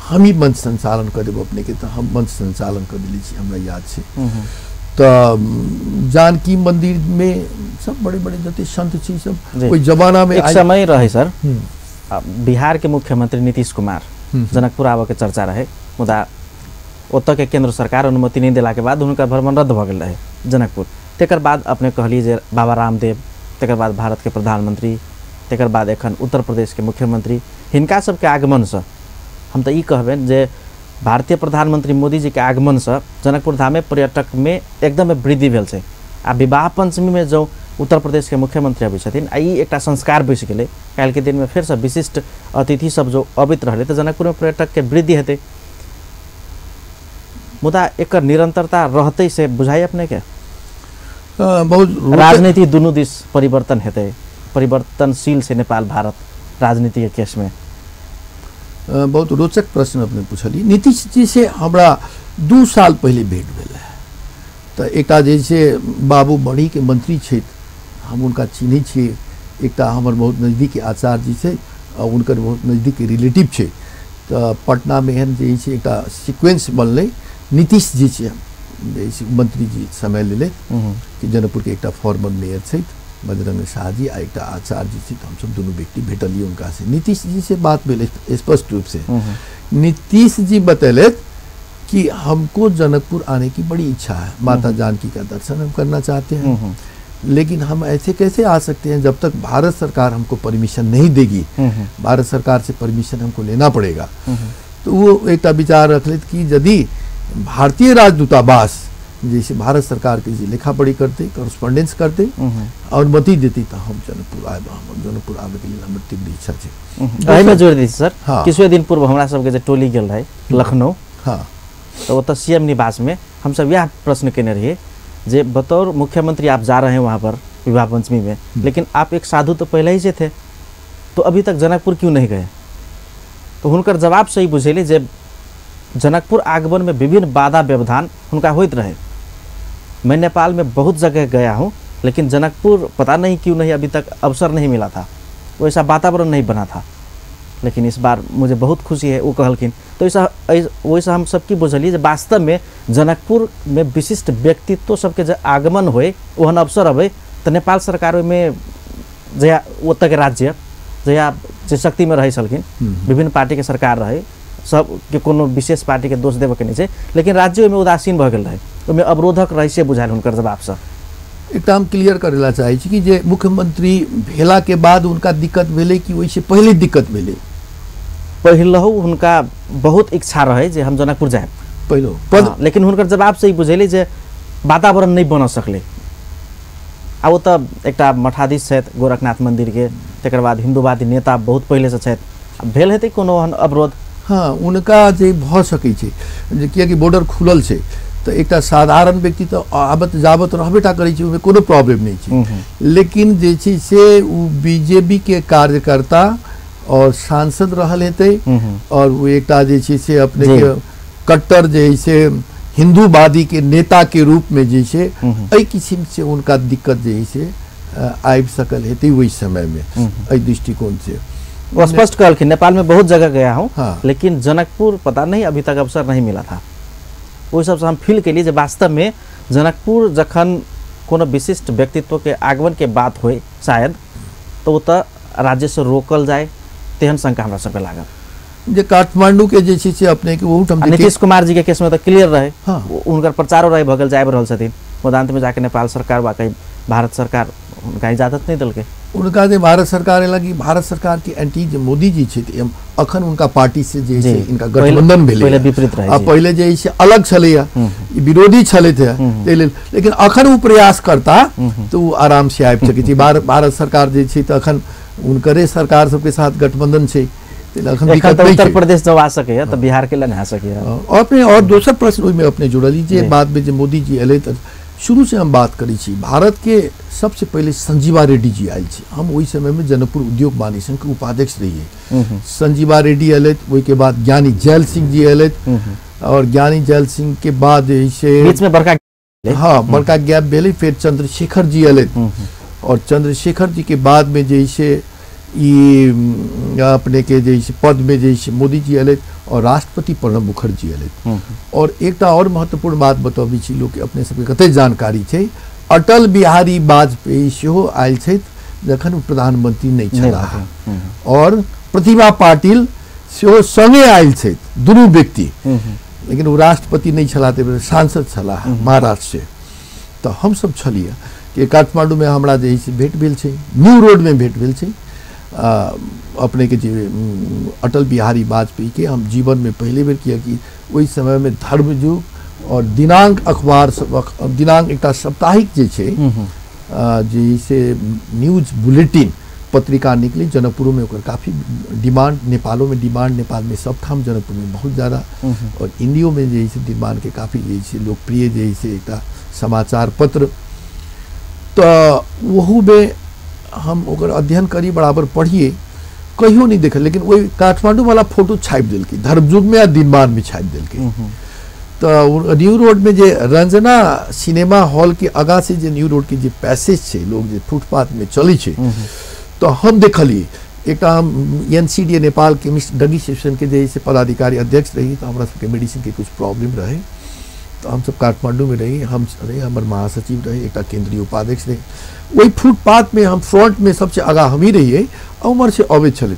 हम ही मंच संचालन कऽ देब अपनेके। तऽ हम मंच संचालन कऽ देले छी, हमरा याद छै। तऽ जानकी मंदिर में सब बड़े बड़े जते संत छै सब ओहि जमाना में एक समय रहे सर, बिहार के मुख्यमंत्री नीतीश कुमार जनकपुर आबऽ के चर्चा रहे, मुदा ओतऽ के केंद्र सरकार अनुमति नहीं देला के बाद हुनकर भ्रमण रद्द भऽ गेल रहे जनकपुर। तकर बाद अपने कहलिए जे बाबा रामदेव, तकर बाद भारत के प्रधानमंत्री, तकर बाद एखन उत्तर प्रदेश के मुख्यमंत्री, हिनका सबके आगमनसँ हम तऽ ई कहबनि जे भारतीय प्रधानमंत्री मोदी जी के आगमनसँ जनकपुर धाम में पर्यटक में एकदम वृद्धि भेल छै। आ विवाह पंचमी में जो उत्तर प्रदेश के मुख्यमंत्री अबै छथिन, आ ई एकटा संस्कार बसि गेलै, काल्हिके दिनमे फेरसँ विशिष्ट अतिथि सब जो अबैत रहलै तऽ जनकपुरमे पर्यटकके वृद्धि हेतै, मुदा एकर निरंतरता रहतै से बुझाइ अपनेके? बहुत राजनीति दुनू दिस परिवर्तन हेतै, परिवर्तनशील छै नेपाल भारत राजनीति के केसमे। बहुत रोचक प्रश्न अपने पूछलियै। नीतीश जी से हमरा 2 साल पहले भेंट भेल है। तऽ एकटा जे छै बाबू बढ़ीके मंत्री छथि, हम हुनका चिन्है छियै, एकटा हमर बहुत नजदीकी आचार्य जी छै आ हुनकर बहुत नजदीकी रिलेटिव छै। तऽ पटनामे एहन जे छै एकटा सिक्वेंस बनलै, नीतीश जी छै मंत्री जी समय लेले कि जनकपुर के एकटा फॉर्मर मेयर छथि बजरंग शाह जी आ एकटा आचार्य जी छथि, हमसब दुनू व्यक्ति भेटलियै हुनका से। नीतीश जी से बात भेल स्पष्ट रूप से। नीतीश जी बतेले कि हमको जनकपुर आने की बड़ी इच्छा है, माता जानकी का दर्शन हम करना चाहते हैं, लेकिन हम ऐसे कैसे आ सकते हैं जब तक भारत सरकार हमको परमिशन नहीं देगी, भारत सरकार से परमिशन हमको लेना पड़ेगा। तो वो एक विचार रख लेते कि यदि भारतीय राजदूतावास जैसे भारत सरकार के जी लिखा पढ़ी करते, करस्पॉन्डेंस करते, अनुमति देती तो हम जनकपुर आए, हम जनकपुर आवे के लिए हमर तीव्र इच्छा छै। एहिमे जोड़ दै सर, किछु दिन पूर्व हमरा सबके जे टोली गेल रहे लखनऊ, हाँ, तो ओतऽ सीएम निवास में हम सब यह प्रश्न केने रहिए जे बतौर मुख्यमंत्री आप जा रहे हैं वहाँ पर विवाह पंचमी में, लेकिन आप एक साधु तो पहले ही से थे, तो अभी तक जनकपुर क्यों नहीं गए? तो हुनकर जवाब सही बुझेली जे जनकपुर आगमन में विभिन्न बाधा व्यवधान हुनका होइत रहे। मैं नेपाल में बहुत जगह गया हूँ, लेकिन जनकपुर पता नहीं क्यों नहीं अभी तक अवसर नहीं मिला था, वैसा वातावरण नहीं बना था, लेकिन इस बार मुझे बहुत खुशी है, वो कहलखिन। तो ऐसा वैसा हम सबकी बुझलिए जे वास्तव में जनकपुर में विशिष्ट व्यक्तित्व सबके जे आगमन होए, ओहन अवसर अबै तो नेपाल सरकार ओहिमे जहिया ओतऽके राज्य जहिया जे शक्तिमे रहै छलखिन, विभिन्न पार्टीके सरकार रहै, सबके कोनो विशेष पार्टीके दोष देबऽके नहि छै, लेकिन राज्य ओहिमे उदासीन भऽ गेल रहै, ओहिमे अवरोधक रहै से बुझायल हुनकर जवाबसँ। एकटा हम क्लियर करै ला चाहै छी कि जे मुख्यमंत्री भेला के बाद हुनका दिक्कत भेलै कि ओहिसँ पहिले दिक्कत भेलै? पहिलहु हुनका बहुत इच्छा रहे जे हम जनकपुर जायब पहिलो, लेकिन हुनकर जवाब से ही बुझेलै जे वातावरण नहीं बन सकलै। आ ओतऽ एकटा मठाधीश छथि गोरखनाथ मंदिर के, तकर बाद हिंदूवादी नेता बहुत पहिलेसँ छथि, भेल हेतै कोनो ओहन अवरोध? हाँ, उनका जे भऽ सकै छै, जे कियाकि बॉर्डर खुलल छै तऽ एकटा साधारण व्यक्ति तऽ आबत जाबत रहबे टा करै छै, ओहिमे कोनो प्रॉब्लम नहि छै। लेकिन जे छै से ओ बीजेपी के कार्यकर्ता और सांसद रहल हेतै, और वो एकटा जे छै से अपने के कट्टर जे से हिंदूवादी के नेता के रूप में जे छै एहि किसिम से उनका दिक्कत जे से आबि सकल हेतै ओहि समय में, एहि दृष्टिकोण से वो स्पष्ट कहलखिन नेपाल में बहुत जगह गया हूँ, हाँ, लेकिन जनकपुर पता नहीं अभी तक अवसर नहीं मिला था। ओहि सबसँ हम फील केलिए जे वास्तव में जनकपुर जखन कोनो विशिष्ट व्यक्तित्व के आगमन के बात होय शायद, तो ओतऽ राज्य से रोकल जाए, तेहन शंका हमरा सबके लागल। जे काठमांडू के जे छै से अपने के ओहुठाम नीतीश कुमार जी के केस में तो क्लियर रहे, हाँ, हुनकर प्रचारो रहे भगल जाबि रहल छथिन, मुदा अंत में जाके नेपाल सरकार वा कहीं भारत सरकार हुनका इजाजत नहीं देलकै। उनका जे भारत सरकार एला कि भारत सरकार के एंटी जे मोदी जी छथि, अखन उनका पार्टी से जे छै इनका गठबंधन भेलै, पहिले विपरीत रहे, आ पहिले जे छै अलग छलैया, विरोधी छलैथ ताहि लेल, लेकिन अखन ओ प्रयास करता तो ओ आराम से आबि सकै छै। भारत सरकार जे छै तऽ अखन उनकरे सरकार सबके साथ गठबंधन छै, उत्तर प्रदेश जब आ सकैया तऽ बिहार के लिए नहीं आ सकैया। और अपने और दोसर प्रश्न ओहिमे अपने जुड़ल जे बाद में जे मोदी जी एलै तऽ शुरू से हम बात करै छी, भारत के सबसे पहले संजीवा रेड्डी जी आयल छै। हम ओहि समय में जनकपुर उद्योग वाणिज्य संघ के उपाध्यक्ष रहिए। संजीवा रेड्डी एलथि, ओहिके बाद ज्ञानी जैल सिंह जी एलथि, और ज्ञानी जैल सिंह के बाद से बीच में बड़का, हाँ, बड़का गैप भेलै, फिर चंद्रशेखर जी एलथि, और चंद्रशेखर जी के बाद में जैसे ई अपने के जैसे पद में जैसे मोदी जी एलथि और राष्ट्रपति प्रणब मुखर्जी एलथि। और एकटा और महत्वपूर्ण बात बतबै छी लोक अपने सबके कते जानकारी छै, अटल बिहारी वाजपेयी सेहो आयल छथि जखन ओ प्रधानमंत्री नहि छलाह, और प्रतिभा पाटिल सेहो संगे आयल छथि दुनू व्यक्ति, लेकिन ओ राष्ट्रपति नहि छलाह, तऽ सांसद छलाह महाराष्ट्र से। तऽ हमसब छलियै कि काठमांडूमे हमरा जे से भेट भेल छै, न्यू रोडमे भेट भेल छै अपने के जे अटल बिहारी वाजपेयी के। हम जीवन में पहले बेर किया कि ओहि समय में धर्मयुग और दिनांक अखबार सब, दिनांक एकटा साप्ताहिक जे छै जैसे न्यूज बुलेटिन पत्रिका निकली जनकपुर में, ओकर काफ़ी डिमांड, नेपालों में डिमांड, नेपाल में सब ठाम, जनकपुर में बहुत ज़्यादा, और इंडियो में जे से डिमांड के काफ़ी जे लोकप्रिय जे से एकटा समाचार पत्र। तो वहू में हम ओकर अध्ययन करी, बराबर पढ़िए, कहियो नहीं देखल, लेकिन वही काठमांडू वाला फोटो छापि देलकै धर्मयुग में आ दिनमान में छापि देलकै। तो न्यू रोड में जे रंजना सिनेमा हॉल के आगा से जे न्यू रोड के जे पैसेज छै, लोग जे फुटपाथ में चलै छै, तो हम देखलिए एकटा हम एनसीडीए नेपाल केमिस्ट डगी सेक्शन के जे से पदाधिकारी अध्यक्ष रही, तो हमरा सबके मेडिसिन के कुछ प्रॉब्लम रहे, तो तऽ हमसब काठमाण्डूमे रही, हम रही, हमर महासचिव रही, एकटा केंद्रीय उपाध्यक्ष रही। ओहि फुटपाथमे हम फ्रंटमे सबसे आगाँ हमही रहियै आ उम्हर से अबैत छलै।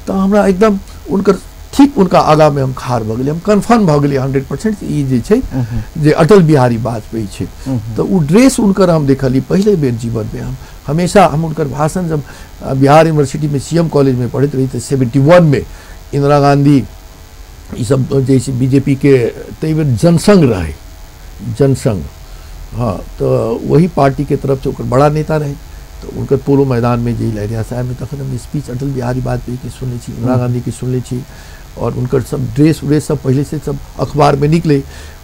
तऽ हमरा एकदम हुनकर ठीक उनका आगाँमे हम खाड़ भऽ गेलियै, हम कन्फर्म भऽ गेलियै 100% ई जे छै जे अटल बिहारी वाजपेयी छै। तऽ ओ ड्रेस हुनकर हम देखलियै पहिले बेर जीवनमे। हम हमेशा हम हुनकर भाषण जब बिहार यूनिवर्सिटीमे CM कॉलेजमे पढ़ैत रही तऽ 71 में इंदिरा गांधी ई सब जैसे बीजेपी के ताहि बेर जनसंघ रहे, जनसंघ, हाँ, तऽ वही पार्टी के तरफ से ओकर बड़ा नेता रहे। तो उनकर पोलो मैदान में जे लहरिया साहब में तखन हम स्पीच अटल बिहारी वाजपेयी के सुनले छी, इंदिरा गांधी के सुनले छी और उनकर सब ड्रेस व्रेस सब पहले से सब अखबार में निकले।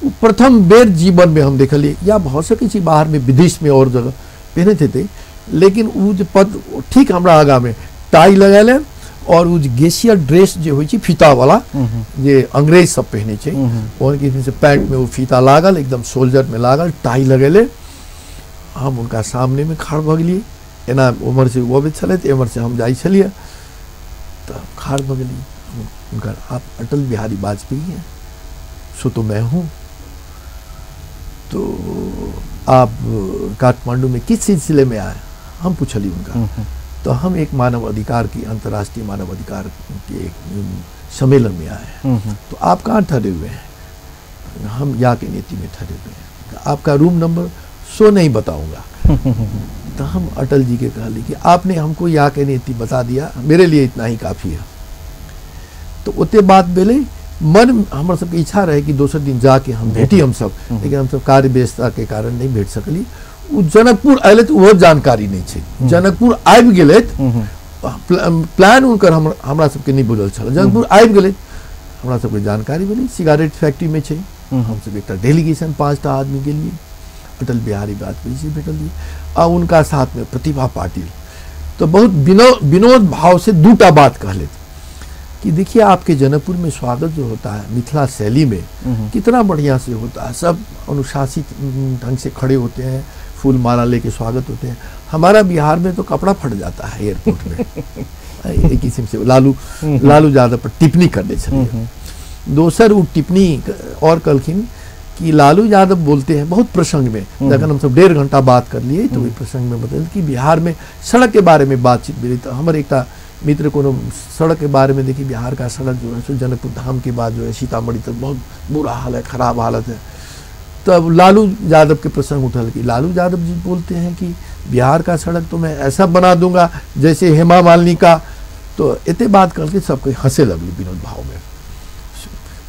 वो प्रथम बेर जीवन में हम देखलिए, या भऽ सकै छै बाहर में विदेश में और जगह पहनैत हेतै, लेकिन ओ जे पद ठीक हमरा आगाँ में टाई लगेले और ओ जे गेसिया ड्रेस जे होइ छै फीता वाला जे अंग्रेज सब पहने छै, ओहन किस्म से पैंट में ओ फीता लागल, एकदम सोल्जर में लागल, टाई लगेले। हम उनका सामने में खाड़ भऽ गेलियै, एना उम्हर से ओ अबैत छलथि, एम्हर से हम जाइ छलियै, तऽ खाड़ भऽ गेलियै। उनका आप अटल बिहारी वाजपेयी हैं, सो तो मैं हूँ, तो आप काठमांडू में किस सिलसिले में आए, हम पूछली उनका। तो हम एक मानव अधिकार की, अंतर्राष्ट्रीय मानव अधिकार के एक सम्मेलन में आए हैं। तो आप कहाँ ठहरे हुए हैं? हम या के नीति में ठहरे हुए हैं। आपका रूम नंबर सो नहीं बताऊंगा। तो हम अटल जी के कहली कि आपने हमको या के नीति बता दिया, मेरे लिए इतना ही काफ़ी है। तो ओते बात भेलै, मन हमर सबके इच्छा रहे कि दोसर दिन जाके हम भेटी हम सब, लेकिन हम सब कार्य व्यस्तता के कारण नहीं भेट सकली। ओ जनकपुर अयलै तऽ ओहो जानकारी नहीं छै, जनकपुर आबि गेलै, प्लान हुनकर हमरा सबके नहीं बुझल छल। जनकपुर आबि गेलै, हमरा सबके जानकारी भेलै सिगारेट फैक्ट्री में छै। हमसब एकटा डेलीगेशन 5टा आदमी गेलियै, अटल बिहारी वाजपेयी से भेटलियै आ उनका साथ में प्रतिभा पाटिल। तो बहुत विनोद भाव से दूटा बात कहले कि देखिए आपके जनकपुर में स्वागत जो होता है मिथिला शैली में कितना बढ़िया से होता है, सब अनुशासित ढंग से खड़े होते हैं, फूल माला लेके स्वागत होते हैं। हमारा बिहार में तो कपड़ा फट जाता है एयरपोर्ट में। एक किस्म से लालू यादव पर टिप्पणी करने छलियै। दोसर वो टिप्पणी और कहलखिन कि लालू यादव बोलते हैं बहुत प्रसंग में, जखन हम सब 1.5 घंटा बात कर लिए तो वही प्रसंग में बतल कि बिहार में सड़क के बारे में बातचीत भेलै। तो हमर एकटा मित्र कोनो सड़क के बारे में देखी बिहार का सड़क जो है सो जनकपुर धाम के बाद जो है सीतामढ़ी तक बहुत बुरा हाल है, खराब हालत है। तब लालू यादव के प्रसंग उठल कि लालू यादव जी बोलते हैं कि बिहार का सड़क तो मैं ऐसा बना दूंगा जैसे हेमा मालिनी का। तो एते बात करके सबके हंसे लगली विनोद भाव में।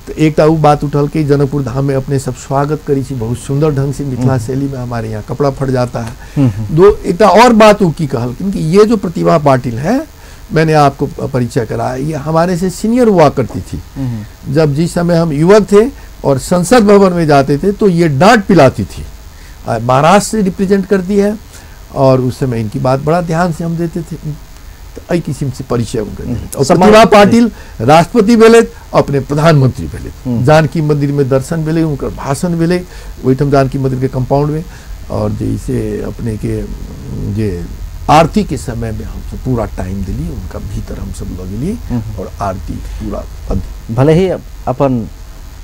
तो एकटा वो बात उठल कि जनकपुर धाम में अपने सब स्वागत करी छी बहुत सुंदर ढंग से मिथिला शैली में, हमारे यहाँ कपड़ा फट जाता है। दो एकटा और बात वो की कहलखिन कि ये जो प्रतिभा पाटिल है, मैंने आपको परिचय कराया, ये हमारे से सीनियर हुआ करती थी। जब जिस समय हम युवक थे और संसद भवन में जाते थे तो ये डांट पिलाती थी, महाराष्ट्र से रिप्रेजेंट करती है, और उस समय इनकी बात बड़ा ध्यान से हम देते थे। तो एहि किस्म से परिचय उनकर। और प्रतिभा पाटिल राष्ट्रपति भेलै, अपने प्रधानमंत्री भेलै, जानकी मंदिर में दर्शन भेलै, उनकर भाषण भेलै ओहिठाम जानकी मंदिर के कंपाउंड में। और जैसे अपने के जे आरती के समय में हम सब पूरा टाइम दिली, उनका भीतर हम सब लग गेलियै और आरती पूरा। भले ही अपन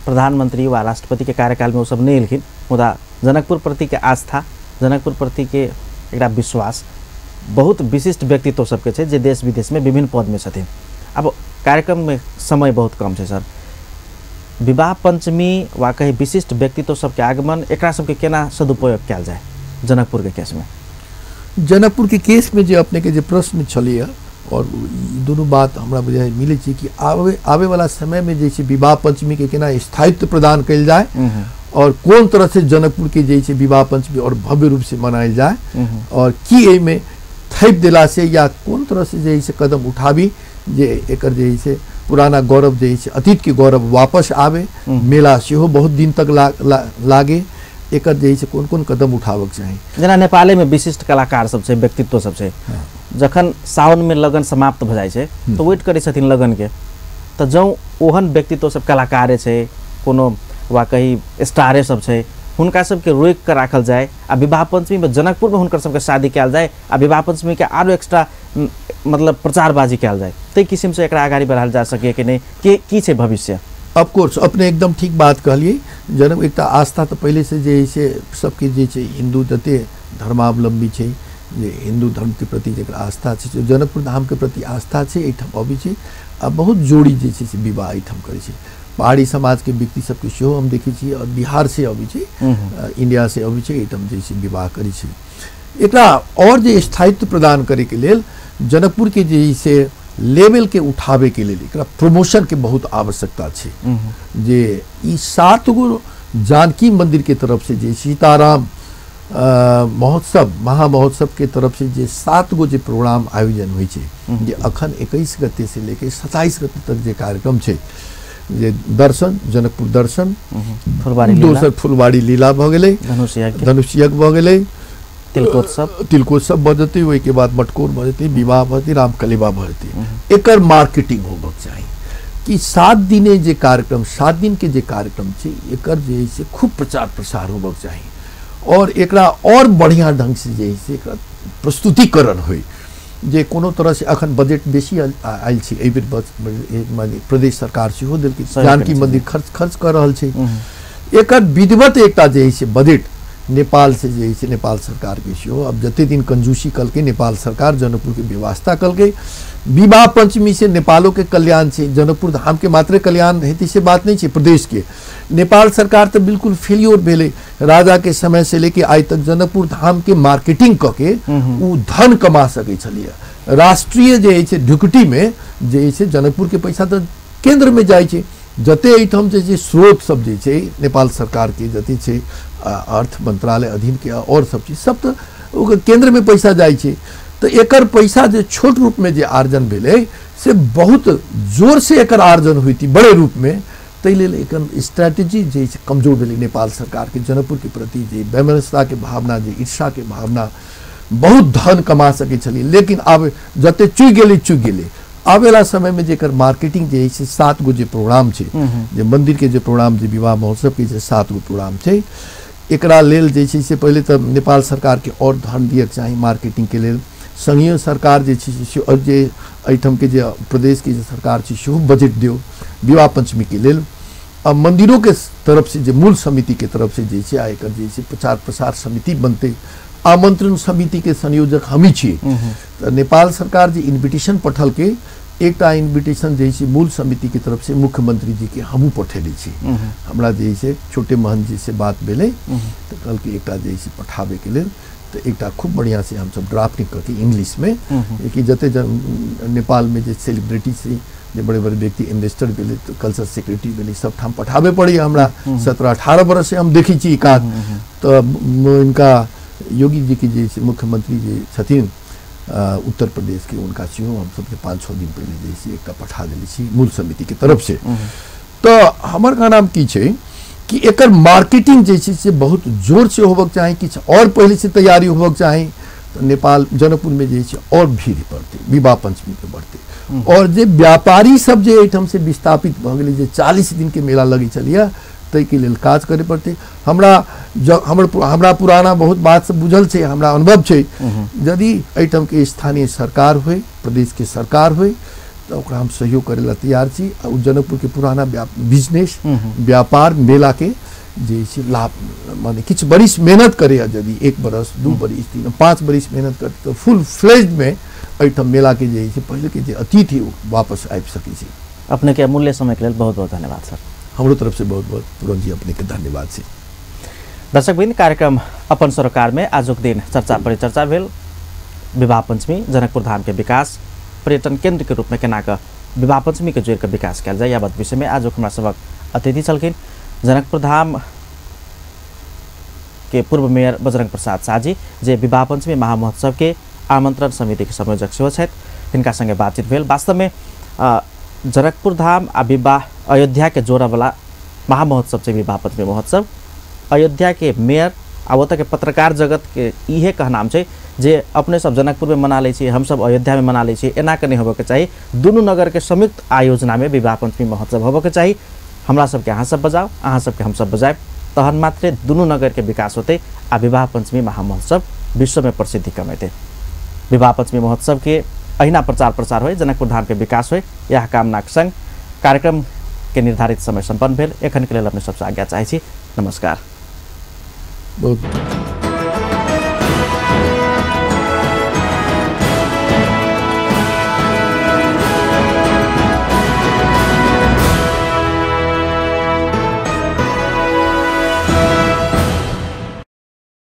प्रधानमंत्री व राष्ट्रपति के कार्यकाल में वो सब नहीं एलखिन, मुदा जनकपुर प्रति के आस्था, जनकपुर प्रति के एकटा विश्वास बहुत विशिष्ट व्यक्तित्व सबके छै जे देश विदेश में विभिन्न पद में छथिन। अब कार्यक्रम में समय बहुत कम छै सर, विवाह पंचमी वा कहीं विशिष्ट व्यक्तित्व सबके आगमन एकरा सबके केना सदुपयोग कयल जाय जनकपुर के केस में? जनकपुर के केस में जे अपने के जे प्रश्न छलैया और दुनू बात हमरा बुझाइ मिलै छै कि आवे वाला समय में जैसे विवाह पंचमी के केना स्थायित्व प्रदान कयल जाय और कोन तरह से जनकपुर के जैसे विवाह पंचमी और भव्य रूप से मनायल जाय और की एहिमे थैप देला से या कोन तरह से जैसे कदम उठाबी जे एकर जैसे पुराना गौरव जैसे अतीत के गौरव वापस आवे, मेला सेहो बहुत दिन तक लागे, एकर जैसे कोन कोन कदम उठाबक चाही। जेना नेपाले में विशिष्ट कलाकार सब छै, व्यक्तित्व सब छै, जखन सावन में लगन समाप्त भ जाइ छै तो वेट करै छथिन लगन के, तऽ जौं ओहन व्यक्तित्व सब कलाकारे छै कोनो वा कहीं स्टारे सब छै, हुनका सबके रोकि कऽ राखल जाय आ विवाह पंचमी में जनकपुर में हुनकर सबके शादी कयल जाय आ विवाह पंचमी के आरो एक्स्ट्रा मतलब प्रचारबाजी कयल जाय, ताहि किस्म से एकरा अगाडि बढ़ायल जा सकैए कि नहि, के की छै भविष्य? ऑफकोर्स अपने एकदम ठीक बात कहलिए। जनक एकटा आस्था तऽ पहिले से जे से सबके जे छै हिंदू जते धर्मावलंबी छै, जे हिंदू धर्म के प्रति जकर आस्था छै, जनकपुर धाम के प्रति आस्था छै, एहिठाम अबै छै आ बहुत जोड़ी जे छै से विवाह एहिठाम करै छै। पहाड़ी समाज के व्यक्ति सबके सेहो हम देखै छियै और बिहार से अबै छै, इंडिया से अबै छै, एहिठाम जे छै विवाह करै छै। एकरा और जे स्थायित्व प्रदान करैके लेल जनकपुर के जे से लेवल के उठावे के लेल एकरा प्रमोशन के बहुत आवश्यकता छै। जे ई 7 गो जानकी मंदिर के तरफ से जे सीताराम महोत्सव महामहोत्सव के तरफ से जे 7 गो जे प्रोग्राम आयोजन होइ छै, जे अखन 21 गते से लेके 27 गते तक जे कार्यक्रम छै, जे दर्शन जनकपुर दर्शन, फुलबाड़ी दोसर फुलबाड़ी लीला भऽ गेलै, धनुष यज्ञ भऽ गेलै, तिलकोत्सव भऽ जेतै, ओहिके बाद मटकोर भऽ जेतै, विवाह भऽ जेतै, रामकलेवा भऽ जेतै। एकर मार्केटिंग होबक चाही कि 7 दिने जे कार्यक्रम, 7 दिन के जे कार्यक्रम छै एकर जे से खूब प्रचार प्रसार होबक चाही और एकरा और बढ़िया ढंग से जे से एकरा प्रस्तुतिकरण होय। जे कोनो तरह से अखन बजट बेसी आयल छै एहि बेर, प्रदेश सरकार सेहो देलकै, जानकी मंदिर खर्च कऽ रहल छै। एकर विधिवत एकटा जे से बजट नेपाल से जे छै नेपाल सरकार के सेहो अब जते दिन कंजूसी कलकै नेपाल सरकार जनकपुर के व्यवस्था कलकै। विवाह पंचमी से नेपालो के कल्याण छै, जनकपुर धाम के मात्रे कल्याण हेतै से बात नहीं छै। प्रदेश के नेपाल सरकार तो बिल्कुल फेल्योर भेलै। राजा के समय से लेके आइ तक जनकपुर धाम के मार्केटिंग कऽ के उ धन कमा सकै छलियै। राष्ट्रीय जे छै ढुकटी में जे छै जनकपुर के पैसा तऽ केंद्र में जाइ छै। जते एहिठाम जे छै स्रोत सब जे छै नेपाल सरकार के जते छै अर्थ मंत्रालय अधीन के और सब चीज सब तऽ ओकर केंद्र में पैसा जाइ छै। तऽ एकर पैसा जे छोट रूप में जे आर्जन भेलै से बहुत जोर से एकर आर्जन होइती बड़े रूप में, ताहि लेल एकर स्ट्रैटेजी जे छै कमजोर भेलै नेपाल सरकार के जनकपुर के प्रति। जे वैमनस्यता के भावना, जे ईर्षा के भावना, बहुत धन कमा सकै छलियै, लेकिन आब जते चुकि गेलै चुकि गेलै। आबेला समय में जेकर मार्केटिंग जे छै 7 गो जे प्रोग्राम छै, जे मंदिर के जे प्रोग्राम, जे विवाह महोत्सव के जे 7 गो प्रोग्राम छै, एकरा लेल जे छै से पहिले तऽ नेपाल सरकार के और धन दियक चाही मार्केटिंग के लेल। संघीय सरकार जे छै से और जे एहिठाम के जे प्रदेश के जे सरकार छै सेहो बजट दियौ विवाह पंचमी के लेल। आ मंदिरों के तरफ से जे मूल समिति के तरफ से जे छै आ एकर जे छै प्रचार प्रसार समिति बनतै। आमंत्रण समिति के संयोजक हमही छी। तऽ नेपाल सरकार जे इन्विटेशन पठलकै, एकटा इन्विटेशन जे छै मूल समिति के तरफ से मुख्यमंत्री जी के हमहूँ पठेले छी। हमरा जे छै छोटे महन जी से बात भेलै तऽ कहलकै एकटा जे छै पठाबैके लेल, तऽ एकटा खूब बढ़िया से हमसब ड्राफ्टिंग करके इंग्लिश में कि जते नेपाल में जे सेलिब्रिटी छै, जे बड़े बड़े व्यक्ति इन्वेस्टर भेलै, कल्चर सेक्रेटरी भेलै, सब ठाम पठाबे पड़ैए हमरा। 17-18 बरस से हम देखै छी काज। तऽ इनका योगी जी के जे मुख्यमंत्री जे छथिन उत्तर प्रदेश के, उनका सेहो हम सबके 5-6 दिन पहिले जे छै एकटा पठा देले छी मूल समिति के तरफ से। तऽ हमर कहनाम की छै कि एकर मार्केटिंग जे छै से बहुत जोर से होबक चाही, किछु और पहिले से तैयारी होबक चाही। तऽ नेपाल जनकपुर में जे छै और भीड़ बढ़तै, विवाह पंचमी पे बढ़तै। और जे व्यापारी सब जे एहिठाम से विस्थापित भऽ गेलै, जे 40 दिन के मेला लगै छलियै, ताहिके लेल काज करे पड़तै। हमरा हमरा पुराना बहुत बात सब बुझल छै, हमरा अनुभव छै। यदि एहिठाम के स्थानीय सरकार होइ, प्रदेश के सरकार होइ, तऽ ओकरा हम सहयोग करे ला तैयार छी। आ जनकपुर के पुराना बिजनेस व्यापार मेला के जे छै लाभ, माने किछु बरिस मेहनत करे, यदि 1 बरस 2 बरिस 3 5 बरिस मेहनत करते तऽ फुल फ्लेज में एहिठाम मेला के जे छै पहिले के जे अतिथि वापस आबि सकै छै। अपने के अमूल्य समय के लेल बहुत बहुत धन्यवाद सर। हमरो तरफ से बहुत बहुत पूरन जी अपने के धन्यवाद छै। दर्शकवृन्द, कार्यक्रम अपन सरोकार में आजुक दिन चर्चा परिचर्चा भेल विवाह पंचमी जनकपुर धाम के विकास पर्यटन केंद्र के रूप में केना कऽ विवाह पंचमी के जोड़ि कऽ विकास कयल जाय, यावत विषय में आजुक हमरा सबक अतिथि छलखिन जनकपुर धाम के पूर्व मेयर बजरंग प्रसाद साजी, जे विवाह पंचमी महामहोत्सव के आमंत्रण समिति के संयोजक सेहो छथि। हिनका संगे बातचीत भेल। वास्तव में जनकपुर धाम आ विवाह अयोध्या के जोड़ऽवला महामहोत्सव छै विवाह पंचमी महोत्सव। अयोध्या के मेयर आ ओतऽ के पत्रकार जगत के इहे कहनाम छै जे अपने सब जनकपुर में मना लै छी, हमसब अयोध्या में मना लै छी, एना के नहीं होबऽके चाही। दुनू नगर के संयुक्त आयोजना में विवाह पंचमी महोत्सव होबऽके चाही। हमरा सबके अहाँ सब बजाउ, अहाँ सबके हमसब बजायब, तहन मात्रे दुनू नगर के विकास होतै आ विवाह पंचमी महामहोत्सव विश्व में प्रसिद्धि कमेतै। विवाह पंचमी महोत्सव के अहिना प्रचार प्रसार होय, जनकपुर धाम के विकास होय, यह कामनाक संग कार्यक्रम के निर्धारित समय सम्पन्न भेल। एखन के लेल अपने सबसँ आज्ञा चाहै छी। नमस्कार। बहुत।